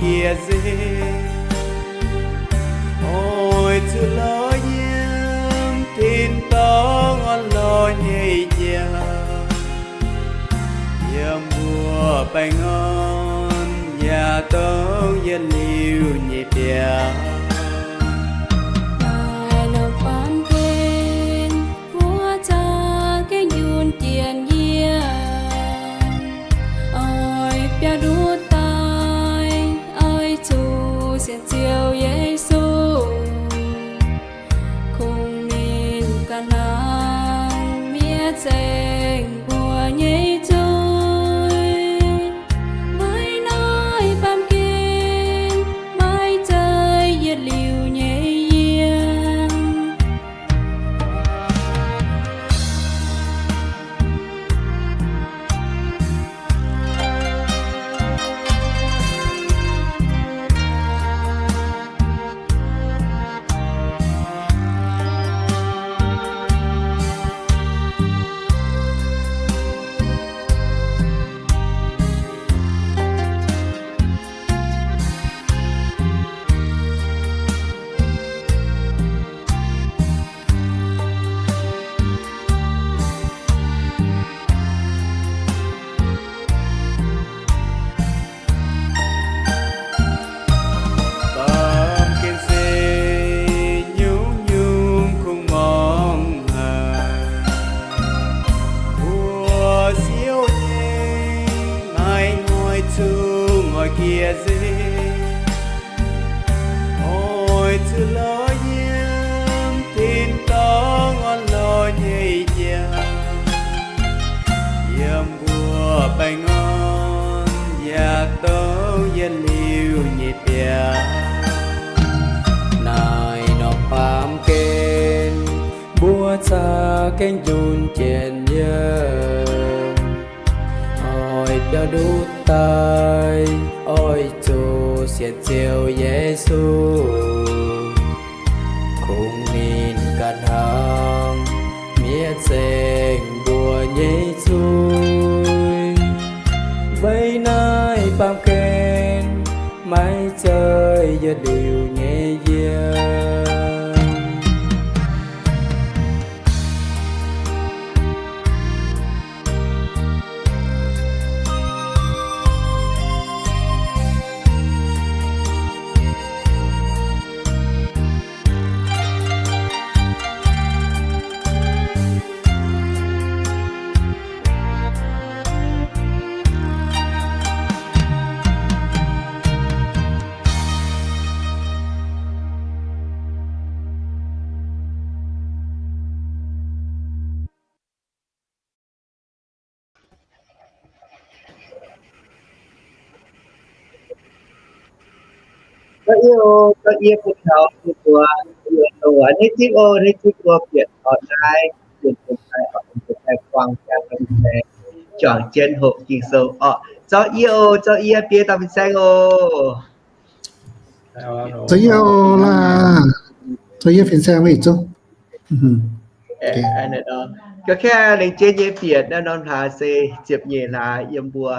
Jiex nzengc, oix zuqc lorz yiem tin-dorngh orn-lorqc nyei jauv, yiem mbuo baengh orn yaac dongh yietc liuz nyei biauv. Naaiv norm baamh gen, mbuo za'gengh njunh jiex yiem, oix biauv-nduqc daaih, oix zuqc sienx Ziouv Yesu, kungx ninh ganh hnangv miev zengc mbuo nyei zuiz. Maiv naaiv baamh gen, maiv zeiz yietc liuz nyei yiem. Baamh gen se nyungc-nyungc kungx muangx haic, mbuo siouc nyei maiv hnoi zungv oix jiex nzengc. Oix zuqc lorz yiem tin-dorngh orn-lorqc nyei jauv, yiem mbuo baengh orn yaac dongh yietc liuz nyei biauv. Naaiv norm baamh gen, mbuo za'gengh njunh jiex yiem, oix biauv-nduqc daaih, oix zuqc sienx Ziouv Yesu, kungx ninh ganh hnangv miev zengc mbuo nyei zuiz. Weic naaiv baamh gen maiv zeiz yietc liuz nyei yiem. Zorqv yie oc, zorqv yie bun taux mbuo, hneiv zipv oc, hneiv zipv mbuo bieqc taux naaiv, bieqc taux naaiv, buangh jaa, juangc jienv hoqc Ging-Sou orqc. Zorqv yie oc, zorqv yie biei dauh fin-saeng oc. Zorqv yie oc laah, zorqv yie fin-saeng meih zungv. Ga'kengx lengc jeiv nyei bieqc naaiv norm hlaax se ziepc nyeic hlaax yiem mbuo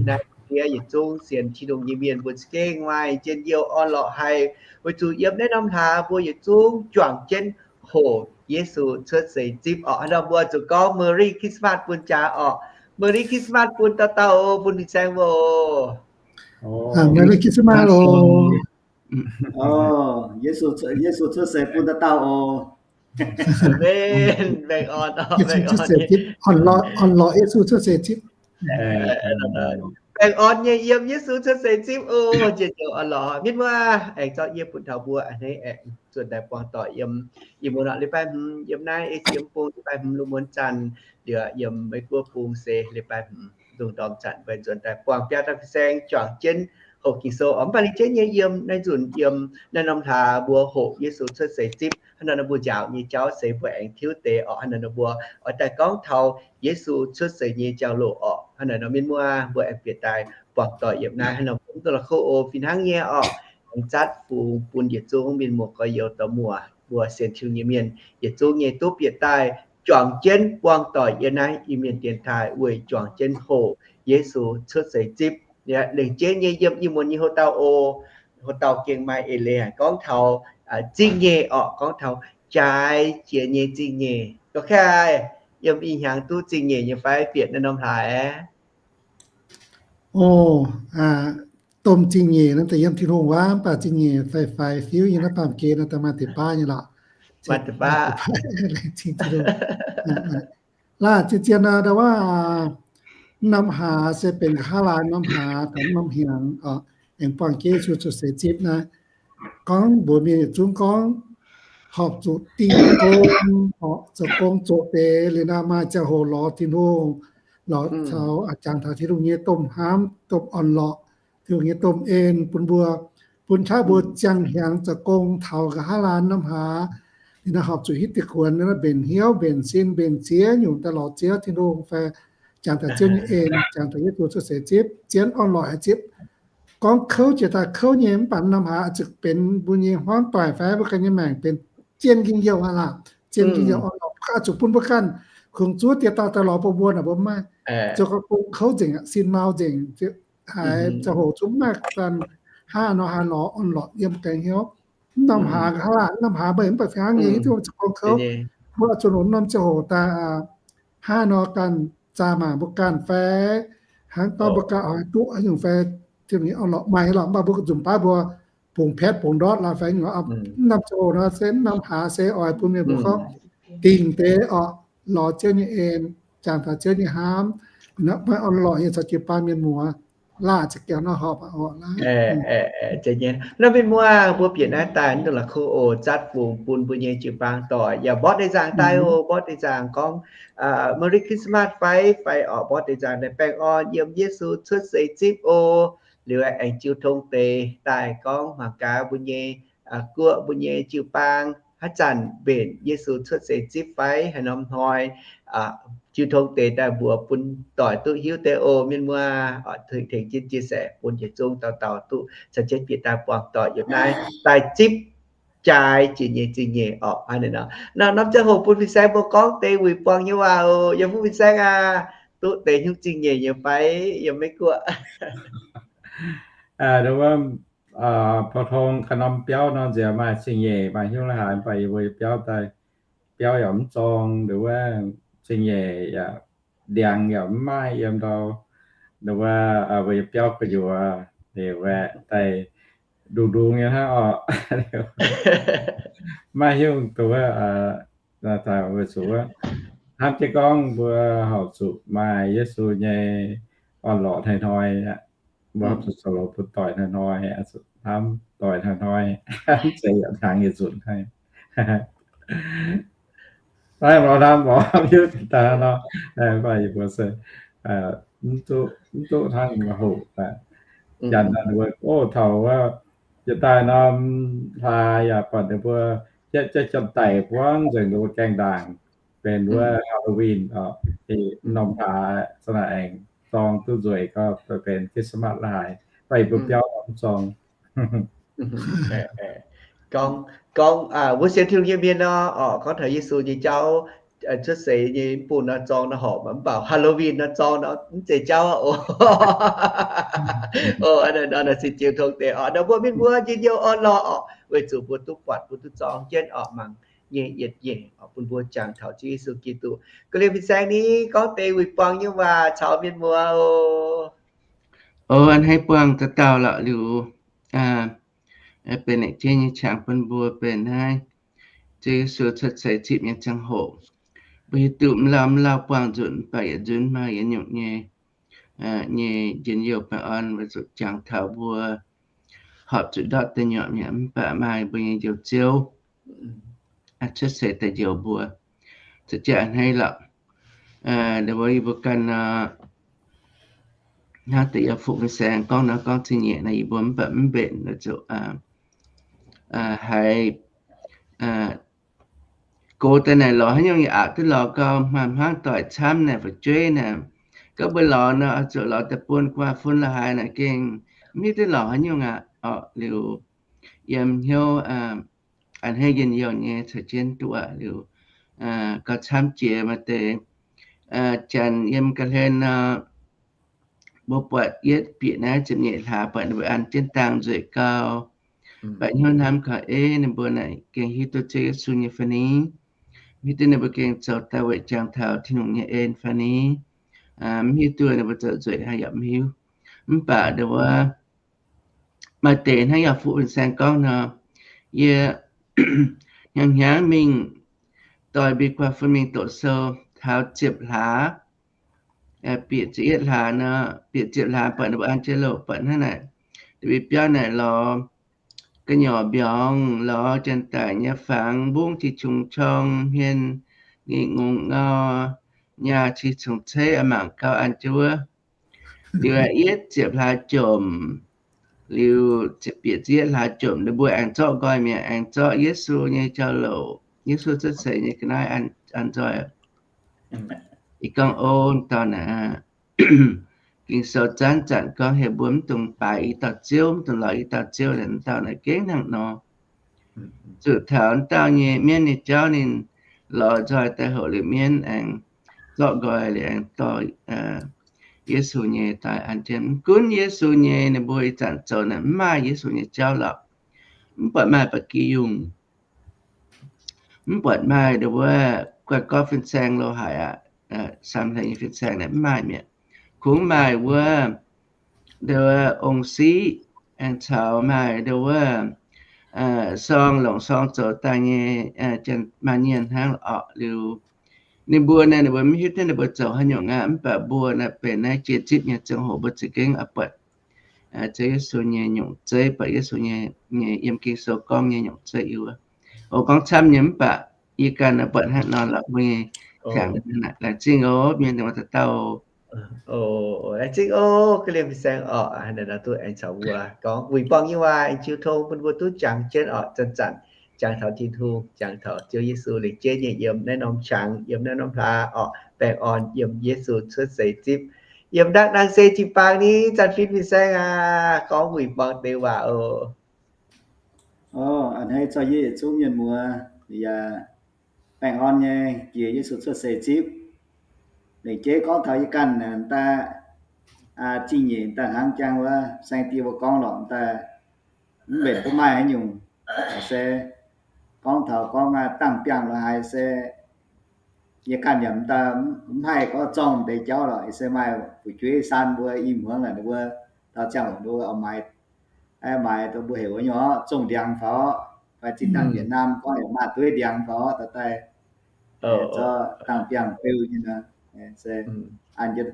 naaiv diev yietc zungv sienx Tin-Hungh nyei mienh mbuo za'gengh maaih njien-youh orn-lorqc haic, weic zuqc yiem naaiv norm hlaax mbuo yietc zungv juangc jienv hoqc Yesu cuotv seix zipv orqc. Hnangv nor mbuo zuqc gorngv Merry Christmas bun jaax orqc. Merry Christmas bun dauh dauh oc, bun fin-saeng mbuo oc. Merry Christmas oc. Yesu cuotv seix bun dauh dauh oc. Amen. Baengh orn, Yesu cuotv seix zipv, orn-lorqc Yesu cuotv seix zipv. Baengh orn nyei yiem Yesu cuotv seix zipv oc. Njien-youh orn-lorqc. Mienh muoz, aengx zorqv yie bun taux mbuo a'hneiv aengx zuonx daaih buangh doic yiem, yiem muonz-hmz leiz-baaix hmz, yiem naaiv Esie Bung leiz-baaix hmz lungh muonz zanc, liuz yiem Meiv Guoqv Bung se leiz-baaix hmz lungh ndorm zanc, mbuo zuonx daaih buangh biaa dauh fin-saeng juangc jienv hoqc Ging-Sou orqc. Mv baac lengc jeiv nyei yiem naaiv nzunc yiem naaiv norm hlaax mbuo hoqc Yesu cuotv seix zipv. Hnangv nor mbuo njaaux nyei jauv se mbuo aengx tiuv deix orqc. Hnangv nor mbuo oix daaih gorngv taux Yesu cuotv seix nyei jauv-louc orqc. Hnangv nor mienh muoz, mbuo aengx bieqc daaih buangh doic yiem naaiv. Hnangv nor mbuo mv duqv la'kuqv oc, fih hnangv nyei orqc. Aengx zatv fungx bun yietc zungv mienh muoz gorx-youz dorh muoc, mbuo sienx Tin-Hungh nyei mienh yietc zungv nyei duqv bieqc daaih juangc jienv buangh doic yiem naaiv Iu-Mienh dienx taaih weic juangc jienv hoqc Yesu cuotv seix zipv. Lengc jeiv nyei yiem ih muonz nyei houx-dauh oc, houx-dauh gengh maaih eix leiz haic gorngv taux zingh nyeic orqc, gorngv taux jaaix jiex nyei zingh nyeic. Ga'kaaih yiem ih hnyangx duqv zingh nyeic nyei fai bieqc naaiv norm hlaax? O, domh zingh nyeic naaiv daaih yiem Tin-Hungh waac, mv baac zingh nyeic faix-faix fiuv nyei naaiv baamh gen naaiv daaih maaih deix baav nyei lorqc. Maaih deix baav. Laaic zien-zien nor, ndau wuov norm hlaax se benx nqa'haav laanh norm hlaax, taux norm hnyangx oc, aengx buangh Yesu cuotv seix zipv naaiv. Gorngv mbuox mienh yietc zungv gorngv horpc zuqc dingh gong, horpc zoux gong zoqc deix liuz nor maaih ziangh hoc lorz Tin-Hungh, lorz taux jangx taux Tin-Hungh nyei domh hnamv, domh orn-lorqc, Tin-Hungh nyei domh en bun mbuo, bun qaqv mbuo ziangh hnyangx zoux gong taux nqa'haav laanh norm hlaax. Liuz nor horpc zuqc hitv diuh kuonx, mbenc hnyouv, mbenc sin, mbenc ziex nyungc daaih lorz Ziouv Tin-Hungh fai jangx taux Ziouv nyei en, jangx taux Yesu cuotv seix zipv, zien orn-lorqc haic zipv. Gorngv kouv jiex daaih kouv nyei, mv baac norm hlaax zuqc benx mbuo nyei hmuangv doic fai mbuo ganh nyei maengc benx zien njien-youh aqv laah. Zien njien-youh orn-lorqc, zuqc bun mbuo ganh kungx zuov dieh dauh daaih lorz bun mbuo naaic, mbuo mv maaih. Zoux gong kouv nzengc, sin mau nzengc, haiz ziangh hoc zungv mv maaih ganh hnangv nor haih lorz orn-lorqc yiem ganh hnyouv. Mv norm hlaax, nqa'haav laanh norm hlaax meih mv baac fih hnangv nyei, hiuv duqv zoux gong kouv, mbuo zuqc nor norm ziangh hoc daaih hnangv nor ganh zaah mangc mbuo ganh fai hnangv gorngv mbuo ganh oix duqv haaix nyungc fai, Tin-Hungh nyei orn-lorqc maaih nyei lorqc, mv baac mbuo zuqc mv baac mbuo bungx piatv bungx ndortv laaix fai nyungc. Mv norm ziangh hoc nor se mv norm hlaax se oix bun mienh mbuo gorngv dingc deix orqc, lorz Ziouv nyei en, jangx taux Ziouv nyei hnamv, maaih orn-lorqc nyei caux jiu-baang mienh muoz. Laah za'gengh nor horpc aqv orqc. Naaiv mienh muoz, mbuo bieqc naaiv daaih mv dungx la'kuqv oc, zatv fungx bun mbuo nyei jiu-baang doic yaac mborqv deix nzaangc daaih oc, mborqv deix nzaangc gorngv Merry Christmas fai, fai orqc mborqv deix nzaangc daaih baengh orn yiem Yesu cuotv seix zipv oc. Liuz aengx jiu tong deix daaih gorngv mangc gaax mbuo nyei guoqv, mbuo nyei jiu-baang haaix zanc mbenc Yesu cuotv seix zipv fai haaix norm hnoi, jiu tong deix daaih mbuox bun doic duqv hiuv deix oc. Mienh muoz, tengx jienv chia sẻ bun yietc zungv dauh dauh duqv caux jienv bieqc daaih buangh doic yiem naaiv daaih zipv jaaix jiex nyei zingh nyeic orqc. Hnangv naaiv nor, norm ziangh hoc bun fin-saeng mbuo gorngv deix wuic buangh nyei waac oc. Yiem hnyouv fin-saeng aac, duqv deix hnyouv zingh nyeic nyei fai yiem Meiv Guoqv? Ndau wuov, pou-tong ganh norm biauv nor nziex maaih zingh nyeic maaih hnyouv la'haaix, mv baac yie mbuo biauv daaih, biauv yaac mv zorng, ndau wuov zingh nyeic yaac ndiangx yaac mv maaih yiem ndau, ndau wuov mbuo nyei biauv gu'nyuoz, liuz aeqv, daaih ndungx ndungx nyei hnangv orqc. Maiv hiuv duqv, weic zuqc hnamv jienv gorngv mbuo horpc zuqc maaih Yesu nyei orn-lorqc hnoi-hnoi aqv. Mbuo horpc zuqc zoux longx bun doic hnoi-hnoi, hnamv doic hnoi-hnoi, mv zeiz yaac hnaangx yietc nzunc hnangv. Naaiv mbuo hnamv mbuo hiuv daaih nor, mv baac yie mbuo se mv duqv, mv duqv hnangv mbuo hoqc daaih. Janx naaic mbuo, o, taux wuov yietc daaih norm hlaax yaac buatc ninh mbuo jiex janx-daic buangv nzengc ninh mbuo gaengh ndaangc, benx wuov Halloween oc. Norm hlaax za'naaic aengx zorng duqv nzueic, gorngv benx Christmas la'haaix, baac yie mbuo biauv mv zorng. Gorngv, gorngv wuov sienx Tin-Hungh nyei mienh nor, orqc, gorngv taux Yesu nyei jauv, cuotv seix nyei bun nor zorng nor horpc, mv baac Halloween nor zorng nor mv zeiz jauv oc. O, naaiv se jiu tong deix orqc, nor mbuo mienh mbuo njien-youh orn-lorqc orqc, weic zuqc mbuo duqv buatc, mbuo duqv zorng jienv orqc, mangc nyei yietc nyeic orqc, bun mbuo jangx taux Ziouv Yesu Giduc. Ga'lienh fin-saeng ni gorngv deix wuic buangh nyei waac caux mienh muoz oc. O, a'hneiv buangh dauh dauh lorqc liuz, benx lengc jeiv nyei qangx bun mbuo benx naaiv Ziouv Yesu cuotv seix zipv nyei ziangh hoc. Mbuo hiuv duqv mv lauh mv lauh buangh nzunc, mv baac yietc nzunc maaih yietc nyungc nyei, nyei njien-youh baengh orn weic zuqc jangx taux mbuo horpc zuqc ndortv deic nyuoqc mi'aqv, mv baac maaih mbuo nyei Njoux Ziouv cuotv seix daaih njoux mbuo. Za'gengh a'hneiv lorqc. Ndau wuov yie mbuo ganh nor, hnangv deix yie fuqv fin-saeng gorngv nor, gorngv zingh nyeic nor yie mbuo mv baac mv mbenc weic zuqc haiz go daaih naaic lorz haaix nyungc yaac aqc duqv lorz gau, hmangx hmangv doic camv naaic fu'jueiv naaic. Gorngv mbuo lorz nor, oix zuqc lorz da'buon gu'nguaaz fun la'haaix naaic gengh mv hiuv duqv lorz haaix nyungc aqv orqc. Liuz yiem hnyouv a'hneiv njien-youh nyei caux jienv duqv aqv. Liuz gauh camv jiex maaih deix janx yiem ga'hlen nor, mbuo buatc yietv bieqc naaiv ziepc nyeic hlaax buatc ninh mbuo an jienv dangh nzueic gau. Mv baac hnyouv hnamv kaux ei ninh mbuo naaic gengh hiuv duqv Ziouv Yesu nyei fai ni? Hiuv duqv ninh mbuo gengh zoux daaih weic jangx taux Tin-Hungh nyei en fai ni? Mv hiuv duqv ninh mbuo zoux nzueic hnangv yaac mv hiuv. Mv baac ndongc wuov maaih deix hnangv yaac fuqv fin-saeng gorngv nor, yie hnyangx-hnyangx mingh doix-mbie guanh fun mingh doqc sou taux ziepc hlaax, bieqc ziepc yietv hlaax nor, bieqc ziepc hlaax buatc ninh mbuo an jienv loh buatc hnangv naaic, da'bie biauv naaic lorz gu'nyuoz mbiorngz, lorz janx-daic nyei fangx, mbungv jiex qongx qorng hmien, ngingh ngongh ngau, nyaah qiex congx ceiv, mangc gau an jienv wuov. Liuz yietv ziepc hlaax jomc, liuz bieqc ziepc yietv hlaax jomc, ninh mbuo aengx zorqv nqoi mi'aqv, aengx zorqv Yesu nyei jauv-louc, Yesu cuotv seix nyei ga'naaiv an nzoih. Ih gorngv ov, dauh naaic, Ging-Sou zanc-zanc gorngv heuc mbuo mv dungx baaix i dauh ziouv, mv dungx lorz i dauh ziouv, dauh naaic gengh hnangv nor. Zuqc taux dauh nyei mienv nyei jauv ninh lorz nzoih daaih hoc liuz mienv aengx zorqv nqoi liuz aengx dorh Yesu nyei daaih an jienv. Mv gunv Yesu nyei ninh mbuo ih zanc zoux naaic mv maaih Yesu nyei jauv lorqc, mv buatc maaih ba'gi yungh, mv buatc maaih ndongc wuov guai gorqv fin-saeng lo haic aqv. Samx hleix nyei fin-saeng naaic mv maaih mi'aqv. Kungx maaih wuov ndongc wuov ong-siqv aengx caux maaih ndongc wuov sorng longc sorng zoux daaih nyei maaih mienh hnangv orqc. Liuz ninh mbuo naaic ninh mbuo mv hiuv duqv ninh mbuo zoux haaix nyungc aqv. Mv baac mbuo naaic benx naaiv jiex zipv nyei ziangh hoc mbuo za'gengh oix buatc Ziouv Yesu nyei nyungc zeiv, buatc Yesu nyei, nyei yiem Ging-Sou gorngv nyei nyungc zeiv wuov. O, gorngv camv nyei mv baac yie ganh buatc hnangv nor lorqc mbuo nyei. Laengz zingh oc mienh muoz dauh dauh. Laengz zingh oc, ga'lienh fin-saeng orqc, naaiv nor duqv aengx caux mbuo gorngv wuic borngh nyei waac, aengx jiu tong bun mbuo duqv jangx jienv orqc, zanc-zanc jangx taux Tin-Hungh, jangx taux Ziouv Yesu leiz jienv nyei yiem naaiv norm qangx, yiem naaiv norm hlaax orqc, baengh orn yiem Yesu cuotv seix zipv, yiem ndakv nangc se jiu-baang ni zanc fin fin-saeng aac, gorngv wuic borngh deix waac oc. O, a'hneiv corc yie yietc zungv mienh muoz yaac baengh orn nyei jiex Yesu cuotv seix zipv. Lengc jeiv gorngv taux yie ganh daaih zingh nyeic daaih hnangv jangx wuov saeng-die mbuo gorngv lorqc daaih, mv mbenc duqv maaih haaix nyungc. Se gorngv taux gorngv dangh biangh lorz haaix se yie ganh yaac mv daaih mv haih gorngv zorng deix jauv lorqc. Se maaih fu'jueiv saan mbuo i hmuangx laaix ninh mbuo taux ziangh hoc ninh mbuo oix maaiz, maaiz mbuo heuc wuov nyei orqc, zongh ndiangx faaux, fai zinh dangh Việt Nam gorngv heuc maaz-dueiv ndiangx faaux, daaih daaih zorqv dangh biangh beu nyei nor, se an zoux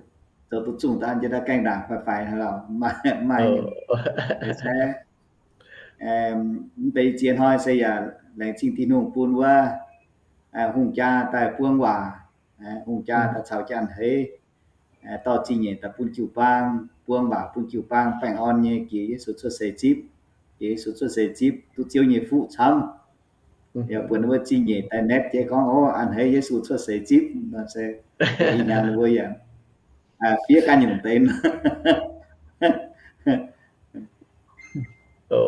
duqv zungh daaih an jienv daaih gaengh ndaangc faix-faix hnangv lorqc, maaih nyungc. Se mv deix ziex hnoi se yaac laengz zingh Tin-Hungh bun wuov hungh jaa daaih buang waac, hungh jaa daaih caux janx-heix dorh zingh nyeic daaih bun jiu-baang, buang waac bun jiu-baang baengh orn nyei jiex Yesu cuotv seix zipv. Jiex Yesu cuotv seix zipv duqv Ziouv nyei fuqv camv. Yaac buatc ninh mbuo zingh nyeic daaih naetv jiex gorngv, O, a'hneiv Yesu cuotv seix zipv nor se ih hnyangx ninh mbuo yaac fiev ganh nyungc deix. O,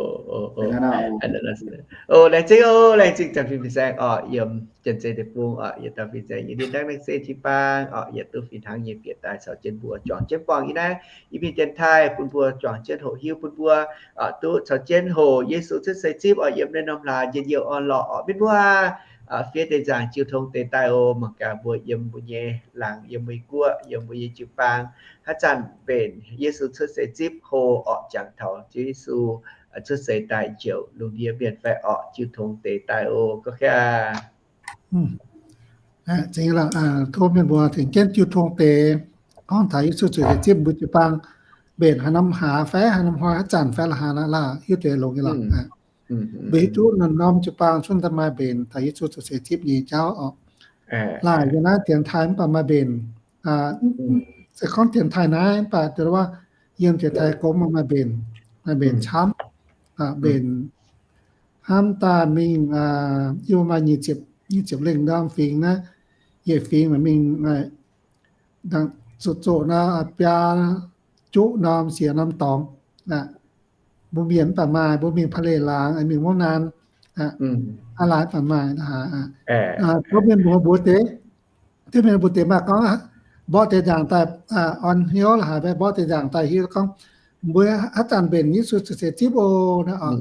laengz zingh, o, laengz zingh zanc fin fin-saeng orqc, yiem Janx-Zei Deic-Bung orqc, yietc dauh fin-saeng yiem ndiev ndangv nangc se jiu-baang orqc, yietc duqv fih hnangv nyei bieqc daaih caux jienv mbuo juangc jienv buangh yie naaiv E P N Jien Thai bun mbuo juangc jienv hoqc hiuv bun mbuo oc, duqv caux jienv hoqc Yesu cuotv seix zipv oc, yiem naaiv norm hlaax njien-youh orn-lorqc oc. Mienh muoz, fiev deix nzaangc jiu tong deix daaih oc. Mangc gaax mbuo yiem mbuo nyei laangz, yiem mbuo nyei guoqv, yiem mbuo nyei jiu-baang, haaix zanc mbenc Yesu cuotv seix zipv hlo orqc, jangx taux Ziouv Yesu cuotv seix daaih njoux lungh ndiev mienh fai orqc, jiu tong deix daaih oc. Gorngv tov mienh mbuo tengx jienv jiu tong deix gorngv taux Yesu cuotv seix zipv mbuo jiu-baang mbenc haaix norm hlaax fai haaix norm hnoi, haaix zanc fai la'haaix nor, hiuv deix longx nyei lorqc. Mbuo hiuv duqv norm-norm jiu-baang cuotv daaih maaih mbenc taux Yesu cuotv seix zipv nyei jauv oc. Laaic yiem naaiv dienx taaih mv baac maaih mbenc. Se gorngv dienx taaih naaiv mv baac wuov yiem dienx taaih gomv maaih mbenc, maaih mbenc camv. Mbenc hnamv daaih mingh, yie maaih nyic ziepc lengh norm fingx naaiv, yietc fingx mingh zoqc zoqc nor, biaa juqv norm siex norm dorngx. Mbuo mienh mv baac maaih, mbuo mingh Pa'leic laangz, mingh Mungv Naan, aa, laaic mv baac maaih. Tov mienh mbuo mbuox deix, tov mienh mbuox deix maaih gorngv, mborqv deix nzaangc daaih, orn hnyouv la'haaix, mborqv deix nzaangc daaih hiuv gorngv, mbuo haaix zanc mbenc Yesu cuotv seix zipv oc. Naaiv,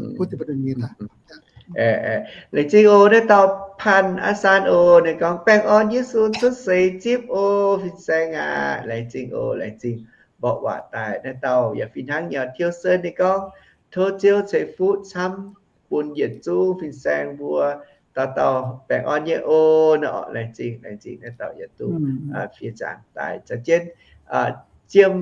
laengz zingh oc, naaiv dauh Panh Aa Saan oc. Ninh gorngv, baengh orn Yesu cuotv seix zipv oc, fin-saeng aac, laengz zingh oc, laengz zingh mborqv waac daaih. Naaiv dauh yaac fih hnangv nyei, Tiuv Sen, ninh gorngv, tov Ziouv ceix fuqv camv bun yietc zungv fin-saeng mbuo, dauh dauh baengh orn nyei oc. Naaiv, laengz zingh, laengz zingh, naaiv dauh yaac duqv fiev nzaangc daaih. Caux jienv Jiem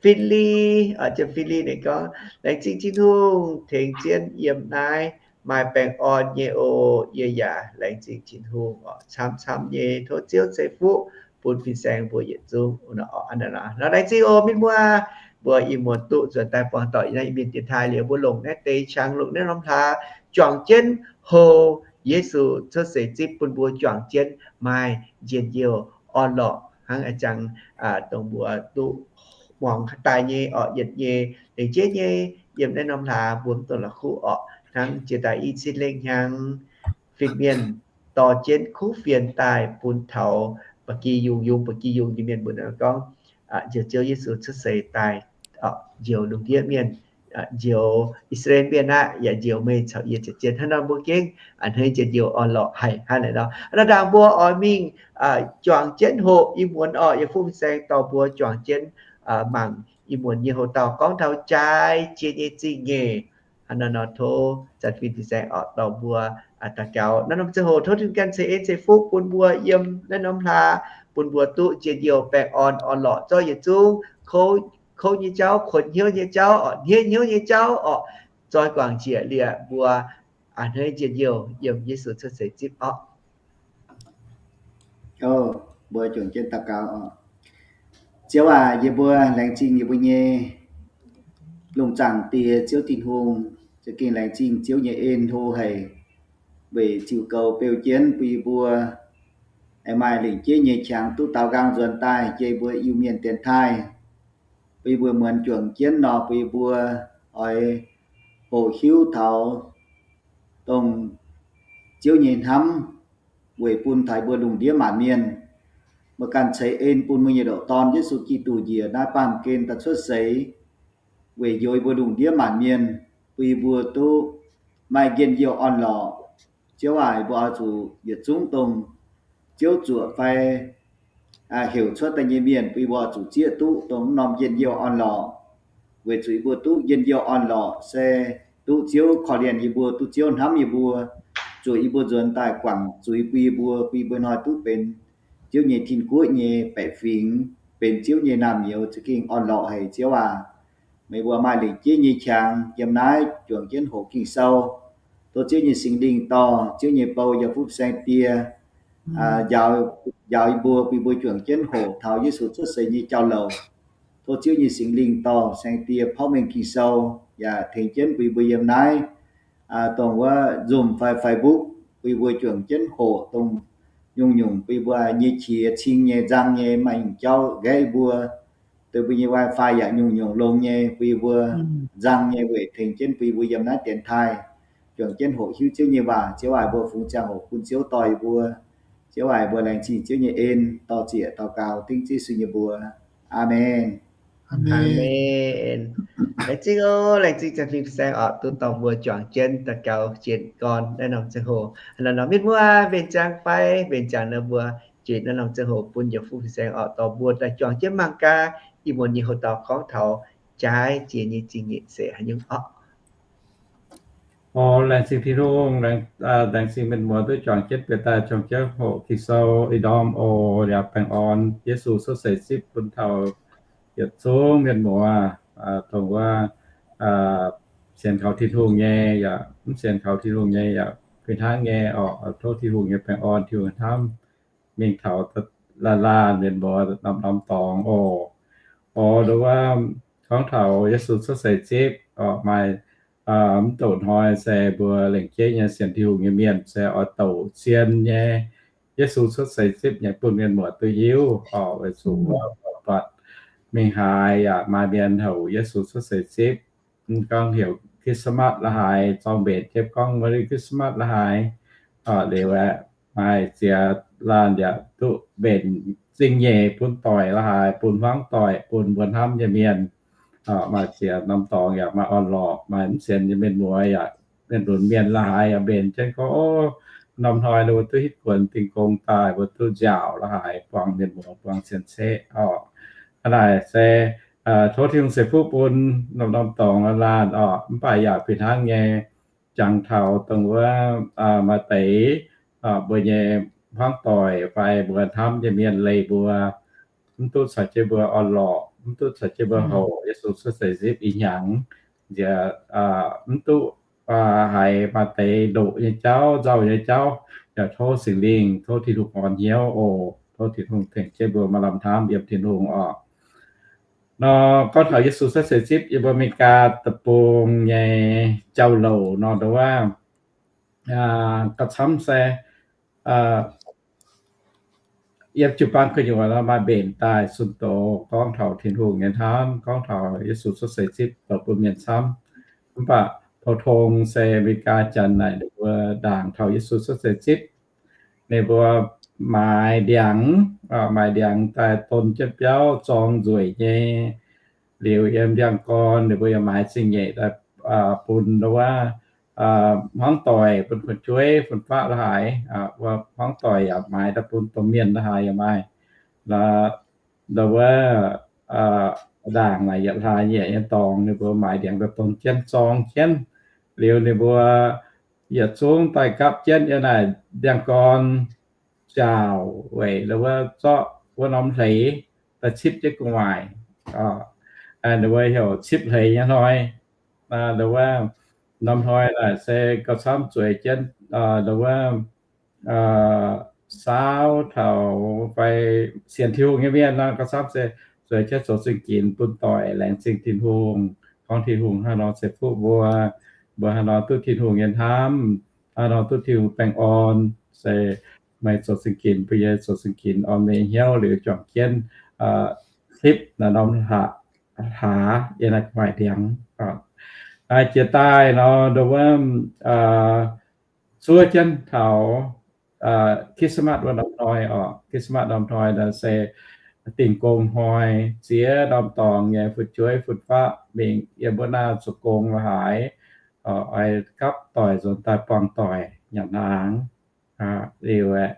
Fin-Li, Jiem Fin-Li ninh gorngv, laengz zingh Tin-Hungh tengx jienv yiem naaiv maaih baengh orn nyei oc. Yie yaac laengz zingh Tin-Hungh oc, camv-camv nyei tov Ziouv ceix fuqv bun fin-saeng mbuo yietc zungv. Nor, laengz zingh oc mienh muoz, mbuo ih muonz duqv nzuonx daaih buangh doic naaiv Iu-Mienh dienx taaih liuz, mbuo longc naaiv deix qangx, longc naaiv norm hlaax juangc jienv hoc Yesu cuotv seix zipv bun mbuo juangc jienv maaih njien-youh orn-lorqc hnangv a'jangx dongh mbuo duqv muangx daaih nyei orqc, yietc nyei, lengc jeiv nyei, yiem naaiv norm hlaax mbuo mv dungx la'kuqv orqc, hnangv jiex daaih i cin lengh hnyangx fin-mienh dorh jienv kuv fienx daaih bun taux ba'gi yungh, yungh ba'gi yungh nyei mienh mbuo gorngv, njoux Ziouv Yesu cuotv seix daaih njoux lungh ndiev mienh, njoux I^saa^laa^en Mienh aqv, yaac njoux meih caux yie ziepc zien hnangv nor, mbuo gengh a'hneiv njien-youh orn-lorqc haic hnangv naaiv nor. Aa, dangh mbuo oix mingh juangc jienv hoqc ih muonz orqc, yietc fuqv fin-saeng dorh mbuo juangc jienv mangc ih muonz nyei hoc-dauh gorngv taux jaaix jiex nyei zingh nyeic. Hnangv naaiv nor tov zanc fin fin-saeng orqc dorh mbuo daux gaux naaiv norm ziangh hoc, tov Tin-Hungh ganh ceix en ceix fuqv bun mbuo yiem naaiv norm hlaax, bun mbuo duqv njien-youh baengh orn orn-lorqc zorqv yietc zungv kouv nyei jauv, kuonx hnyouv nyei jauv orqc, hniev hnyouv nyei jauv orqc, zoi guangc njiec liec mbuo a'hneiv njien-youh yiem Yesu cuotv seix zipv orqc. Mbuo juangc jienv daux gaux orqc. Ziouv aac, yie mbuo laengz zingh yie mbuo nyei lungh zaangc Diex Ziouv Tin-Hungh, za'gengh laengz zingh Ziouv nyei en hlo haic, weic ziux goux beu jienv bun yie mbuo aengx maaih lengc jeiv nyei qangx duqv daaux nqaang nzuonx daaih jiex mbuo Iu-Mienh dienx taaih, bun yie mbuo muonz juangc jienv nor, bun yie mbuo oix hoqc hiuv taux dongh Ziouv nyei hnamv weic bun taux mbuo lungh ndiev maanc mienh. Meih ganh ceix en bun meih nyei ndoqc Dorn, Yesu Giduc, njiec naaiv baamh gen daaih cuotv seix weic njoux yie mbuo lungh ndiev maanc mienh, bun yie mbuo duqv maaih njien-youh orn-lorqc. Ziouv aac, yie mbuo oix zuqc yietc zungv dongh Ziouv zuoqc fai heuc cuotv daaih nyei mienh, bun yie mbuo oix zuqc zieqv duqv dongh wuov norm njien-youh orn-lorqc, weic zuqc yie mbuo duqv njien-youh orn-lorqc se duqv Ziouv korv-lienh yie mbuo, duqv Ziouv hnamv yie mbuo, zuoqc yie mbuo nzuonx daaih guangc zuiz bun yie mbuo, bun yie mbuo hnoi duqv benx Ziouv nyei tin-guoqv nyei baeqc fingx, benx Ziouv nyei naamh nyouz, za'gengh orn-lorqc haic, Ziouv aac. Meih mbuo maaih lengc jeiv nyei qangx yiem naaiv juangc jienv hoqc Ging-Sou. Tov Ziouv nyei Singx Lingh dorh Ziouv nyei bou yaac fuqv saeng-die njaaux yie mbuo, bun yie mbuo juangc jienv hoqc taux Yesu cuotv seix nyei jauv-louc. Tov Ziouv nyei Singx Lingh dorh saeng-die porv mengh Ging-Sou yaac tengx jienv bun yie mbuo yiem naaiv dongh wuov Zoom fai Facebook, bun yie mbuo juangc jienv hoqc dongh nyungc-nyungc bun yie mbuo nyei qiex cing nyei, nzang nyei, maaih nyungc jauv nqaeqv yie mbuo, deix mbuo nyei wifi yaac nyungc-nyungc longx nyei, bun yie mbuo nzang nyei weic tengx jienv bun yie mbuo yiem naaiv dienx taaih juangc jienv hoqc hiuv Ziouv nyei waac. Ziouv aac, mbuo fungx ziangh hoc bun Ziouv dorh yie mbuo. Ziouv aac, mbuo laengz zingh Ziouv nyei en, dorh ziec daux gaux dengv Yesu nyei mbuox. Aamen. Aamen. Laengz zingh oc, laengz zingh Janx-Fin Fin-Saeng orqc, duqv dorh mbuo juangc jienv daux gaux jienv gorn naaiv norm ziangh hoc. Naaiv norm mienh muoz mbenc ziangx fai mbenc ziangx nor, mbuo jiex naaiv norm ziangh hoc bun Janx-Fin Fin-Saeng orqc dorh mbuo daaih juangc jienv mangc gaax ih muonz nyei hoc-dauh gorngv taux jaaix jiex nyei zingh nyeic se haaix nyungc orqc. Laengz zingh Tin-Hungh, laengz zingh mienh muoz duqv juangc jienv bieqc daaih juangc jienv hoqc Ging-Sou ih ndorm oc. Yaac baengh orn Yesu cuotv seix zipv bun taux yietc zungv mienh muoz, dongh wuov sienx kaux Tin-Hungh nyei yaac mv sienx kaux Tin-Hungh nyei yaac fih hnangv nyei orqc. Tov Tin-Hungh nyei baengh orn, Tin-Hungh hnamv mingh taux laanh laanh mienh muoz norm-norm dorngx oc. Oc, dongh wuov gorngv taux Yesu cuotv seix zipv orqc, maaih mv douc hnoi se mbuo lengc jeiv nyei sienx Tin-Hungh nyei mienh se oix douc zien nyei Yesu cuotv seix zipv nyei bun mienh muoz duqv hiuv orqc. Weic zuqc buatc mingh haaix yaac maaih mienh heuc Yesu cuotv seix zipv. Mv gorngv heuc Christmas la'haaix, zorng mbenc jienv gorngv Merry Christmas la'haaix, liuz aeqv, maaih ziex laanh yaac duqv mbenc zingh nyeic bun doic la'haaix, bun hmuangv doic, bun mbuo hnamv nyei mienh. Maaih ziex norm dorngx yaac maaih orn-lorqc, maaih mv sienx nyei mienh muoz yaac, mienh lunx mienh la'haaix yaac mbenc jienv gorngv, Ov, norm hnoi ninh mbuo duqv hitv kuonx dingh gong daaih, mbuo duqv nziaauc la'haaix, buangh mienh muoz, buangh cien-ceqv orqc. Hnangv naaic se tov Tin-Hungh ceix fuqv bun norm-norm dorngx laanh orqc. Mv baac yaac fih hnangv nyei, jangx taux dongh wuov maaih deix mbuo nyei hmuangv doic fai mbuo hnamv nyei mienh leih mbuo, mv duqv caux jienv mbuo orn-lorqc, mv duqv caux jienv mbuo houc Yesu cuotv seix nzipc ih hnyangx, nziex mv duqv haiz maaih deix ndoqc nyei jauv, nzauh nyei jauv, yaac tov Singx Lingh, tov Tin-Hungh orn hnyouv oc. Tov Tin-Hungh tengx jienv mbuo maaih lamh hnamv yiem Tin-Hungh orqc. Nor gorngv taux Yesu cuotv seix nzipc yiem mbuo America deic-bung nyei jauv-louc nor, ndongc wuov gauh camv se yiem jiu-baang gu'nyuoz nor maaih mbenc daaih zunh doz gorngv taux Tin-Hungh nyei hnamv, gorngv taux Yesu cuotv seix nzipc doqc bun mienh camv. Mv baac pou-tong se America Janx naaic ninh mbuo ndaangc taux Yesu cuotv seix nzipc, ninh mbuo maaiz ndiangx, maaiz ndiangx daaih don jienv biauv zorng nzueic nyei. Liuz yiem ndiangx-gorn ninh mbuo yaac maaiz zingh nyeic daaih bun ndongc wuov hmuangv doic, bun fu'jueiv fun-faqv la'haaix, hmuangv doic yaac maaiz daaih bun domh mienh la'haaix yaac maaih. Ndongc wuov ndaangc naaic yietc hlaax nyeic nyei dorngx ninh mbuo maaiz ndiangx daaih don jienv zorng jienv. Liuz ninh mbuo yietc zungv daaih gapv jienv yiem naaic ndiangx-gorn nziaauc weic ndongc wuov zorqv wuov norm hleix daaih cipv jienv gu'nguaaic. Ninh mbuo heuc cipv hleix nyei hnoi. Ndongc wuov norm hnoi naaic se gauh camv zueiz jienv ndongc wuov saauv taux fai sienx Tin-Hungh nyei mienh nor, gauh camv se zueiz jienv zoux zingh ginx bun doic laengz zingh Tin-Hungh, gorngv Tin-Hungh haaix nor ceix fuqv mbuo, mbuo haaix nor duqv Tin-Hungh nyei hnamv, haaix nor duqv Tin-Hungh baengh orn, se meih zoux zingh ginx bun yie, zoux zingh ginx orn meih hnyouv liuz juangc jienv cipv naaiv norm hlaax, hlaax yiem naaiv gu'nguaaic ndiangx. Jiex daaih nor, ndongc wuov zuov jienv taux Christmas wuov norm hnoi orqc. Christmas norm hnoi nor se dingh gong hnoi, ziex norm dorngx nyei fu'jueiv fun-faqv mingh yiem wuov naaiv zoux gong la'haaix, oix gapv doic nzuonx daaih buangh doic nyanc hnaangx. Liuz aeqv,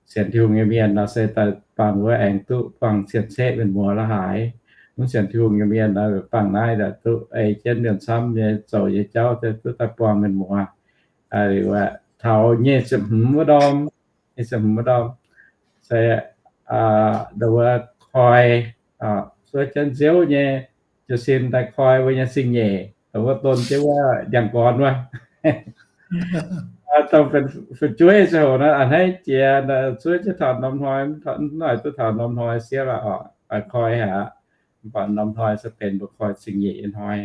sienx Tin-Hungh nyei mienh nor se daaih buangh wuov aengx duqv buangh cien-ceqv mienh muoz la'haaix. Mv sienx Tin-Hungh nyei mienh nor buangh naaiv daaih duqv ei jienv mienh camv nyei zoux nyei jauv duqv daaih buangh mienh muoz. Liuz aeqv, taux nyic ziepc hmz wuov ndorm, nyic ziepc hmz wuov ndorm se ndongc wuov koi, zuov jienv nziouv nyei jiu-sin daaih koi mbuo nyei zingh nyeic, dongh wuov don jienv wuov ndiangx-gorn wuov. Dongh fu'jueiv ziangh hoc nor a'hneiv jiex, zuov jienv taux norm hnoi, mv noic duqv taux norm hnoi sieqv aqv oc, koi aqv. Mv baac norm hnoi se benx mbuo koi zingh nyeic nyei hnoi,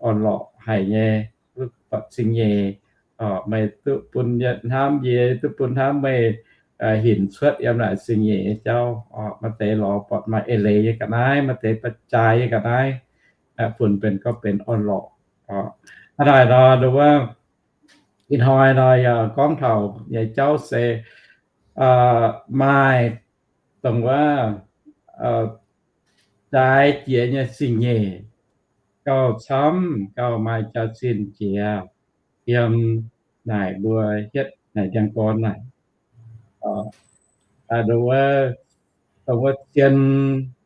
orn-lorqc haic nyei, duqv buatc zingh nyeic. Meih duqv bun hnamv yie, duqv bun hnamv meih hinc cuotv yiem naaic zingh nyeic nyei jauv. Maaih deix lorz buatc maaih eix leiz nyei ga'naaiv, maaih deix buatc jaaix nyei ga'naaiv, funx benx gorngv benx orn-lorqc. Hnangv naaic nor, ndongc wuov ih hnoi nor yaac gorngv taux nyei jauv se maaih dongh wuov jaaix jiex nyei zingh nyeic gauh camv, gauh maaih jaax-zinh jiex yiem naaic mbuo hietv naaic ndiangx-gorn naaic. Dongh wuov zien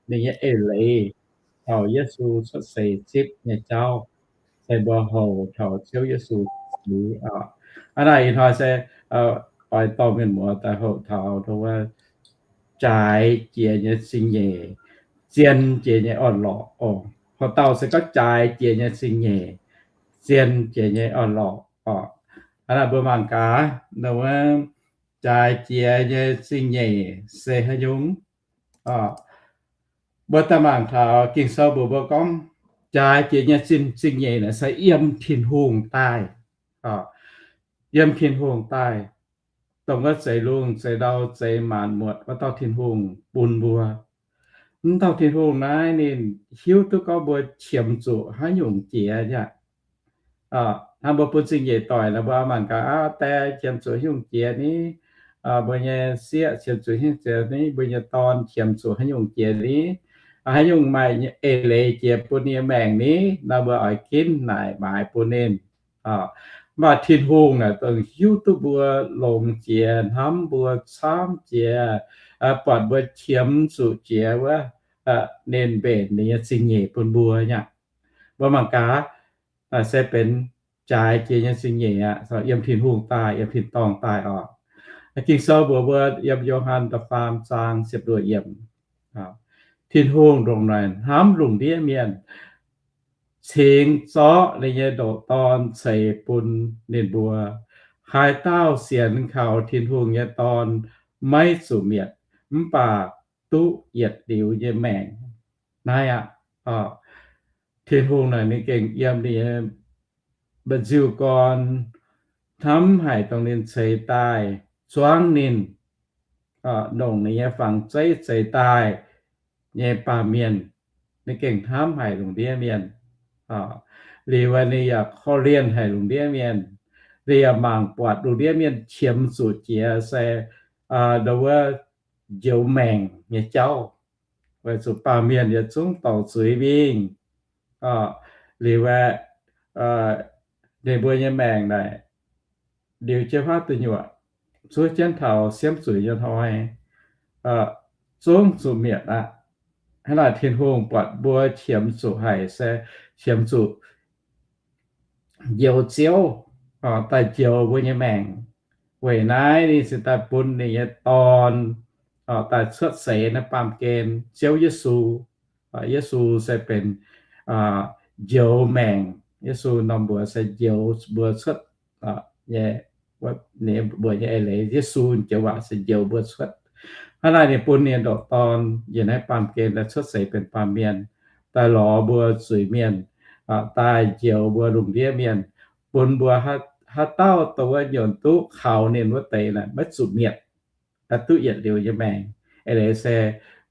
ninh nyei eix leiz taux Yesu cuotv seix zipv nyei jauv, se mbuo houc taux Ziouv Yesu. Hnangv naaic ih hnoi se oix dorh mienh muoz daaih houc taux dongh wuov jaaix jiex nyei zingh nyeic, zien jiex nyei orn-lorqc oc. Hoc dauh se gorngv jaaix jiex nyei zingh nyeic, zien jiex nyei orn-lorqc oc. Hnangv naaic mbuo mangc gaax, dongh wuov jaaix jiex nyei zingh nyeic se haaix nyungc? Mbuo daaih mangc taux Ging-Sou mbuox mbuo gorngv, jaaix jiex nyei zingh, zingh nyeic naaic se yiem Tin-Hungh daaih. Yiem Tin-Hungh daaih, dongh wuov zeix lungh zeix ndau zeix maanc muotc wuov dauh Tin-Hungh bun mbuo. Mv dauh Tin-Hungh naaiv ninh hiuv duqv gorngv mbuo qiemx zuqc haaix nyungc jiex aqv. Hnangv mbuo bun zingh nyeic doic nor, mbuo mangc gaax, aa, die qiemx zuqc haaix nyungc jiex ni? mbuo nyei sieqv qiemx zuqc hnyouv jiex ni, mbuo nyei dorn qiemx zuqc haaix nyungc jiex ni, haaix nyungc maaih eix leiz jiex bun ninh nyei maengc ni, nor mbuo oix ginv naaic maaiz bun ninh. Mv baac Tin-Hungh naaic dongh hiuv duqv mbuo longx jiex, hnamv mbuo camv jiex, buatc mbuo qiemx zuqc jiex wuov, ninh mbenc ninh nyei zingh nyeic bun mbuo nyei. Mbuo mangc gaax, se benx jaaix jiex nyei zingh nyeic aqv, yiem Tin-Hungh daaih, yiem tin-dorngh daaih oc. Ging-Sou mbuox mbuo yiem Yo^han da'faam zaang ziepc luoqc yiemc, Tin-Hungh ndongc naaic hnamv lungh ndiev mienh, cingx zorqv ninh nyei ndoqc Dorn ceix bun ninh mbuo. Haaix dauh sienx kaux Tin-Hungh nyei Dorn maiv zuqc mietc, mv baac duqv yietc liuz nyei maengc. Naaiv aqv, Tin-Hungh naaic ninh gengh yiem ninh nyei mba'nziu gorn hnamv haic dongh ninh ceix daaih zuangv ninh, longc ninh nyei fangx zeiv zeix daaih nyei baamh mienh. Ninh gengh hnamv haic lungh ndiev mienh. Liuz ninh yaac korv-lienh haic lungh ndiev mienh. Ninh yaac mangc buatc lungh ndiev mienh qiemx zuqc jiex se ndo wuov njoux maengc nyei jauv, weic zuqc baamh mienh yietc zungv dorc zuiz mingh. Liuz aeqv, ninh mbuo nyei maengc naaic liuz jienv faatv duqv nyuoqc, zuov jienv taux siemv zuiz nyei hnoi, zungv zuqc mietc aqv. Hnangv naaic Tin-Hungh buatc mbuo qiemx zuqc haic se qiemx zuqc njoux Ziouv daaih njoux mbuo nyei maengc. Weic naaiv ninh cingx daaih bun ninh nyei Dorn daaih cuotv seix naaiv baamh gen, Ziouv Yesu. Yesu se benx njoux maengc. Yesu norm mbuox se njoux mbuo cuotv nyei, mbuox nyei eix leiz, Yesu joux waac se njoux mbuo cuotv. Hnangv naaiv ninh bun ninh ndoqc Dorn yiem naaiv baamh gen daaih cuotv seix benx baamh mienh, daaih lorz mbuo zuiz mienh, daaih njoux mbuo lungh ndiev mienh, bun mbuo haaix dauh dongh wuov nyunc duqv kaux ninh wuov deix naaic maiv zuqc mietc, duqv yietc liuz nyei maengc. Eix leiz se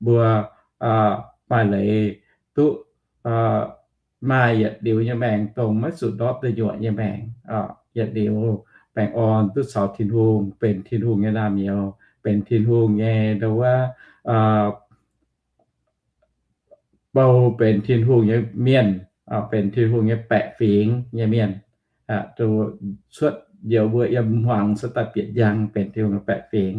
mbuo maaih leiz duqv maaih yietc liuz nyei maengc, dongh maiv zuqc ndortv duqv nyuoqc nyei maengc, yietc liuz baengh orn duqv caux Tin-Hungh, benx Tin-Hungh nyei naamh nyouz, benx Tin-Hungh nyei ndo wuov bou, benx Tin-Hungh nyei mienh, benx Tin-Hungh nyei baeqc fingx nyei mienh, cuotv njoux mbuo yiem hmuangx cuotv daaih bieqc njang benx Tin-Hungh nyei baeqc fingx.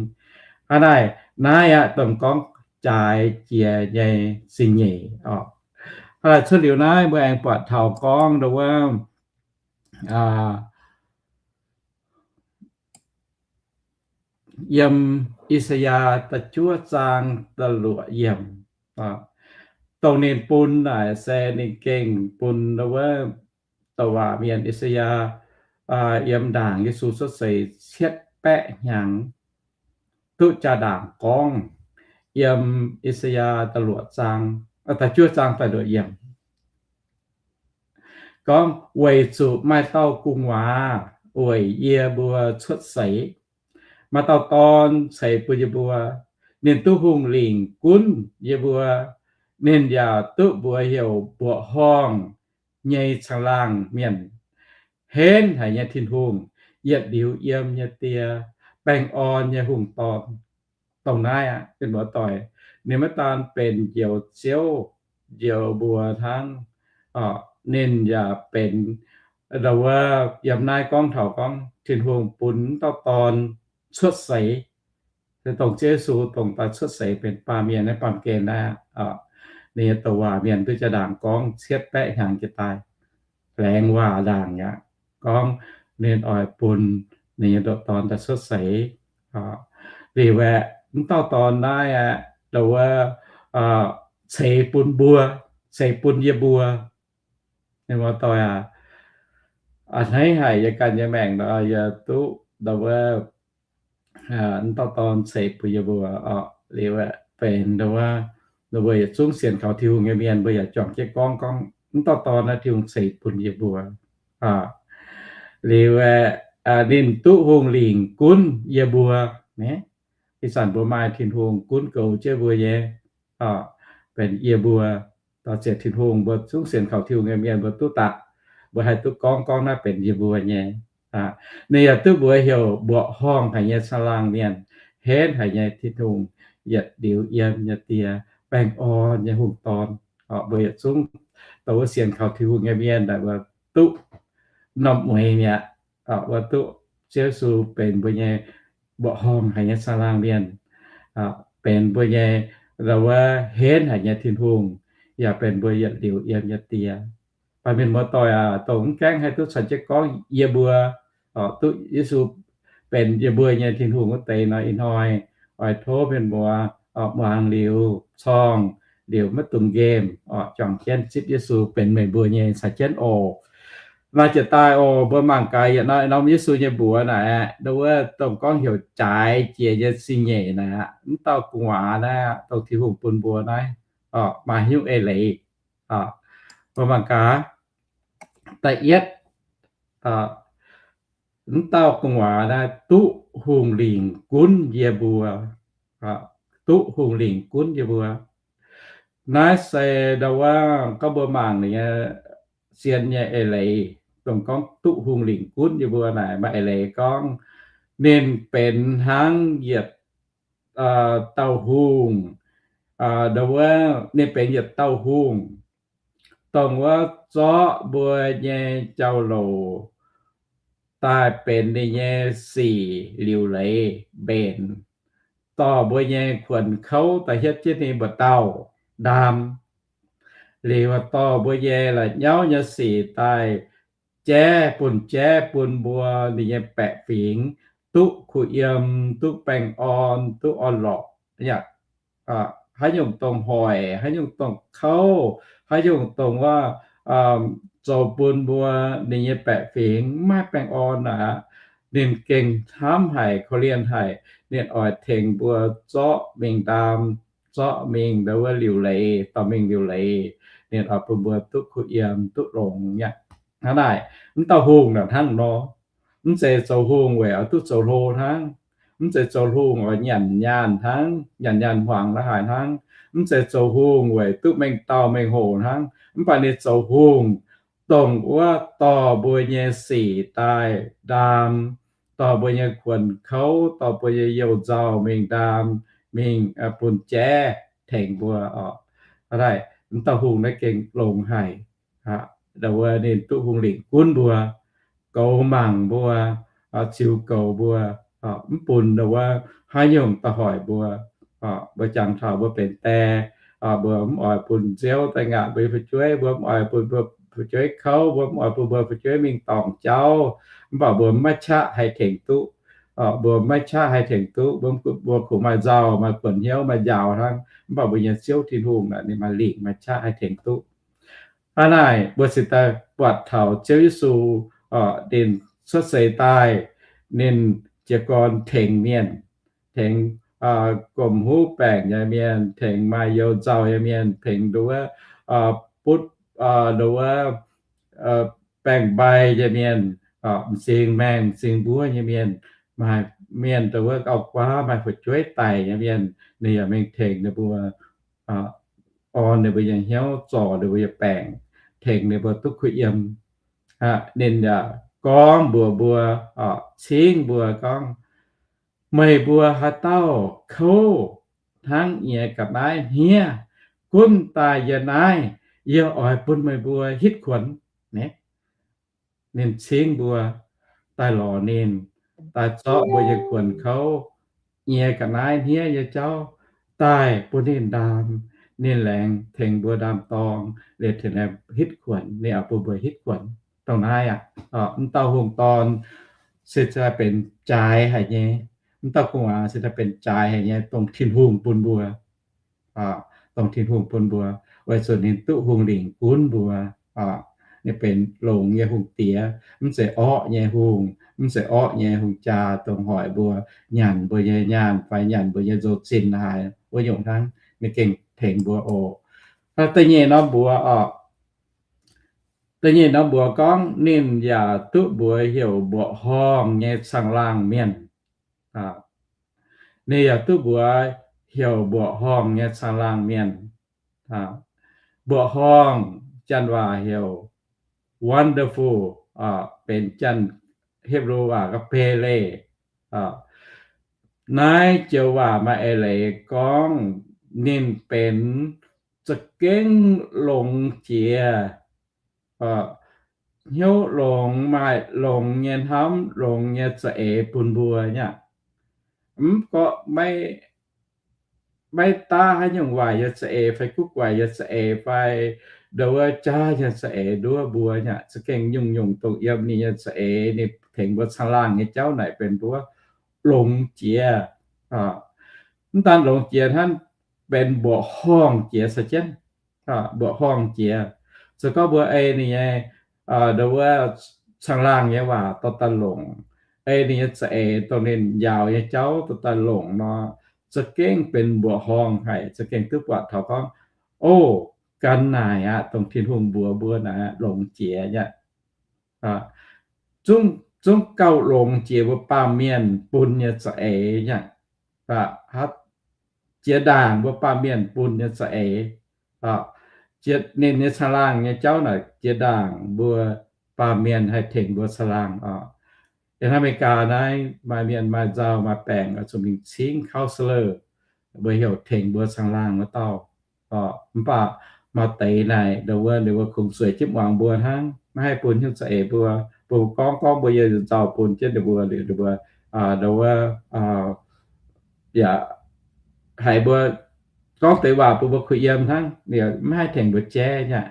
Hnangv naaiv, naaiv aqv dongh gorngv jaaix jiex nyei zingh nyeic oc. Hnangv naaiv cuotv liuz naaiv mbuo aengx buatc taux gorngv ndo wuov yiem I^saa^yaa da'juov zaang da'luoqc yiemc, dongh ninh bun naaic se ninh gengh bun ndo wuov douc waac mienh I^saa^yaa yiem ndaangc Yesu cuotv seix cietv baeqv hnyangx duqv jaa-ndaangc gorngv, yiem I^saa^yaa da'luoqc zaang, da'juov zaang da'luoqc yiemc gorngv, weic zuqc maaih dauh gu'nguaaz weic yie mbuo cuotv seix. Maaih dauh dorn ceix bun yie mbuo. Ninh duqv hungh lingc gunv yie mbuo. Ninh yaac duqv mbuox heuc Mbuoqc Horngh nyei Caangh Laangh Mienh. Henv haic nyei Tin-Hungh, yietc liuz yiem nyei Die, baengh orn nyei hungh dorn. Dongh naaiv aqv, mienh muoz-doic, ninh maiv daan benx Njoux Ziouv, njoux mbuo hnangv. Ninh yaac benx, ndo wuov, yiem naaiv gorngv taux gorngv Tin-Hungh bun wuov dauh dorn cuotv seix. Se dongh Ziouv Yesu dongh daaih cuotv seix benx baamh mienh naaiv baamh gen naaiv, ninh nyei douc waac mienh duqv jaa-ndaangc gorngv cietv baeqv hnyangx jiex daaih, laengz waac ndaangc aqv, gorngv ninh oix bun ninh nyei ndoqc dorn daaih cuotv seix. Liuz aeqv, wuov dauh dorn naaiv aeqv, ndo wuov, ceix bun mbuo, ceix bun yie mbuo. Mienh muoz-doic aac, a'hneiv haic yie ganh nyei maengc nor, yie duqv ndo wuov, wuov dauh dorn ceix bun yie mbuo oc. Liuz aeqv, benx ndo wuov, mbuo yietc zungv sienx kaux Tin-Hungh nyei mienh, mbuo yaac juangc jienv gorngv, gorngv wuov dauh dorn naaiv Tin-Hungh ceix bun yie mbuo. Liuz aeqv, ninh duqv hungh lingc gunv yie mbuo. Ih zanc mbuo maaih Tin-Hungh gunv goux jienv mbuo nyei, benx yie mbuo. Dor-ziec Tin-Hungh, mbuo zungv sienx kaux Tin-Hungh nyei mienh mbuo duqv daaih, mbuo haih duqv gorngv, gorngv naaiv benx yie mbuo nyei. Ninh yaac duqv mbuox heuc Mbuoqc Horngh haic nyei Caangh Laangh Mienh. henv haic nyei Tin-Hungh, yietc liuz yiem nyei Die, baengh orn nyei hungh dorn. Mbuo yietc zungv dongh wuov sienx kaux Tin-Hungh nyei mienh naaic, mbuo duqv norm mueiz mi'aqv. Mbuo duqv Ziouv Yesu benx mbuo nyei mbuoqc horngh haic nyei caangh laangh mienh, benx mbuo nyei, ndau wuov, henv haic nyei Tin-Hungh, yaac benx mbuo yietc liuz yiem nyei Die. Mv baac mienh muoz-doic aac, dongh mv gaengh haih duqv caux jienv gorngv yie mbuo duqv Yesu benx yie mbuo nyei Tin-Hungh wuov deix nor, ih hnoi oix tov mienh muoz muangx liuz, corngh liuz maiv dungx nqemh, juangc jienv zipv Yesu benx meih mbuo nyei caux jienv oc. Maaih jiex daaih oc, mbuo mangc gaax yietc norm Yesu nyei mbuox naaic, ndau wuov dongh gorngv heuc jaaix jiex nyei zingh nyeic naaic aqv, mv dauh gu'nguaaz naaiv, dongh Tin-Hungh bun mbuo naaiv, maaih haaix nyungc eix leiz. Mbuo mangc gaax, da'yietv, mv dauh gu'nguaaz naaiv duqv hungh lingc gunv yie mbuo, duqv hungh lingc gunv yie mbuo. Naaiv se ndau wuov gorngv mbuo mangc ninh nyei zien nyei eix leiz, dongh gorngv duqv hungh lingc gunv yie mbuo naaic maaih eix leiz gorngv ninh benx hnangv yietc dauh hungh, ndau wuov ninh benx yietc dauh hungh, dongh wuov zorqv mbuo nyei jauv-louc daaih benx ninh nyei sic liuc leiz mbenc, dorh mbuo nyei kuonx kouv daaih hietv jienv ninh mbu'ndongx ndaam, liuz dorh mbuo nyei la'nyauv nyei sic daaih jaiv, bun jaiv bun mbuo ninh nyei baeqc fingx duqv kuh yiem, duqv baengh orn, duqv orn-lorqc. Haaix nyungc dongh hoic, haaix nyungc dongh kouv, haaix nyungc dongh wuov zoux bun mbuo ninh nyei baeqc fingx maiv baengh orn aqv, ninh gengh hnamv haic, korv-lienh haic. Ninh oix tengx mbuo zorqv mingh ndaam, zorqv mingh ndau wuov liuc leiz, dorh mingh liuc leiz. Ninh oix bun mbuo duqv kuh yiem, duqv longx aqv. Hnangv naaic, mv dauh hungh naaic hnangv nor, mv zeiz zoux hungh weic oix duqv zoux hlo hnangv. Mv zeiz zoux hungh oix nyanc nyaanh hnangv, nyanc nyaanh hmuangx la'haaix hnangv. Mv zeiz zoux hungh weic duqv mengh dauh mengh hoc hnangv. Mv baac ninh zoux hungh dongh wuov dorh mbuo nyei sic daaih ndaam, dorh mbuo nyei kuonx kouv, dorh mbuo nyei youh nzauh mingh ndaam, mingh bun jaiv tengx mbuo oc. Mv dauh hungh naaiv gengh longx haic. Ndau wuov ninh duqv hungh lingc gunv mbuo, goux mangc mbuo, ziux goux mbuo, mv bun ndau wuov haaix nyungc da'hoic mbuo. Mbuo jangx taux mbuo benx die, mbuo mv oix bun nziouv daaih ngaatc mbuo nyei fu'jueiv, mbuo mv oix bun mbuo fu'jueiv kouv, mbuo mv oix bun mbuo fu'jueiv mingh dorngc jauv, mv baac mbuo maiv qaqv haih tengx duqv. Mbuo maiv qaqv haih tengx duqv. Mbuo, mbuo kungx maaih nzauh, maaih buonc hnyouv, maaih njaaux hnangv, mv baac mbuo nyei Ziouv Tin-Hungh naaic ninh maaih lingc, maaih qaqv haih tengx duqv. Hnangv naaic, mbuo cingx daaih buatc taux Ziouv Yesu, ninh cuotv seix daaih, ninh jiez gorn tengx mienh, tengx gomh huv baengc nyei mienh, tengx maaih youh nzauh nyei mienh, tengx nduov, butv, nduov, baengh-mbai nyei mienh, m'zing maengh m'zing mbuov nyei mienh, maaih mienh dongh wuov auv-guaav, maaih fu'jueiv daic nyei mienh, ninh yaac mingh tengx ninh mbuo, orn ninh mbuo nyei hnyouv, zorc ninh mbuo nyei baengc, tengx ninh mbuo duqv kuh yiem. Ninh yaac gorngv mbuox mbuo, cingv mbuo gorngv, meih mbuo haaix dauh kouv hnangv nyei ga'naaiv hniev, gunv daaih yie naaiv, yie oix bun meih mbuo hitv kuonx. Ninh cingv mbuo daaih lorz ninh, daaih zorqv mbuo nyei kuonx kouv nyei ga'naaiv hniev nyei jauv daaih bun ninh ndaam. Ninh laengz tengx mbuo ndaam-dorng, liuz tengx hitv kuonx, ninh oix bun mbuo hitv kuonx. Dongh naaiv aqv, mv dauh hungh dorn se daaih benx jaaix haic nyei. Mv dauh gu'nguaaz se daaih benx jaaix haic nyei, dongh Tin-Hungh bun mbuo, dongh Tin-Hungh bun mbuo, weic zuqc ninh duqv hungh lingc gunv mbuo. Ninh benx longx nyei hungh diex, mv zeiz orqv nyei hungh, mv zeiz orqv nyei hungh jaa, dongh hoic mbuo, nyanc mbuo nyei nyaanh fai nyanc mbuo nyei nzou-zinh haaix wuov nyungc hnangv. Ninh gengh tengx mbuo oc. Da'nyeic norm mbuox oc, da'nyeic norm mbuox gorngv ninh yaac duqv mbuox heuc mbuoqc horngh nyei caangh laangh mienh. Ninh yaac duqv mbuox heuc mbuoqc horngh nyei caangh laangh mienh. Mbuoqc horngh janx waac heuc wonderful, benx janx Hipv^lu waac gorngv Pele. Naaiv joux waac maaih eix leiz gorngv ninh benx za'gengh longx jiex, hnyouv longx, maaih longx nyei hnamv, longx nyei za'eix bun mbuo nyei aqv. Mv gorngv maiv daav haaix nyungc waaic nyei za'eix fai guv guaix nyei za'eix fai nduov wuov jaav nyei za'eix nduov mbuo nyei aqv. Za'gengh nyungc-nyungc dongh yiem ninh nyei za'eix ninh tengx mbuo caangh laangh nyei jauv naaic benx mbuo longx jiex. Mv daan longx jiex hnangv, benx mbuoqc horngh jiex caux jienv, mbuoqc horngh jiex. Se gorngv mbuo ei ninh nyei nduov wuov caangh laangh nyei waac dorh daaih longc, ei ninh nyei za'eix dongh ninh njaaux nyei jauv dorh daaih longc nor, za'gengh benx mbuoqc horngh haic, za'gengh duqv buatc taux gorngv, o, gan naaic aqv, dongh Tin-Hungh mbuox mbuo naaic longx jiex nyei aqv. Zungv gauh longx jiex mbuo baamh mienh bun nyei za'eix nyei aqv. Jiex ndaangc mbuo baamh mienh bun nyei za'eix. Ninh nyei caangh laangh nyei jauv naaic jiex ndaangc mbuo baamh mienh haih tengx mbuo caangh laangh oc. Yiem Aa^me^li^gaa naaiv maaih mienh maaih nzauh maaih baengc oix zuqc mingh cingv counselor, mbuo heuc tengx mbuo caangh laangh wuov dauh. Mv baac maaih deix naaic nduov wuov ninh mbuo kungx zueiz jienv muangx mbuo hnangv, maiv haih bun hnyouv za'eix mbuo. Mbuo gorngv gorngv mbuo yiem nzauh bun jienv ninh mbuo liuz ninh mbuo nduov wuov yaac haiz mbuo gorngv deix waac bun mbuo kuh yiem hnangv, maiv haih tengx mbuo jaiv nyei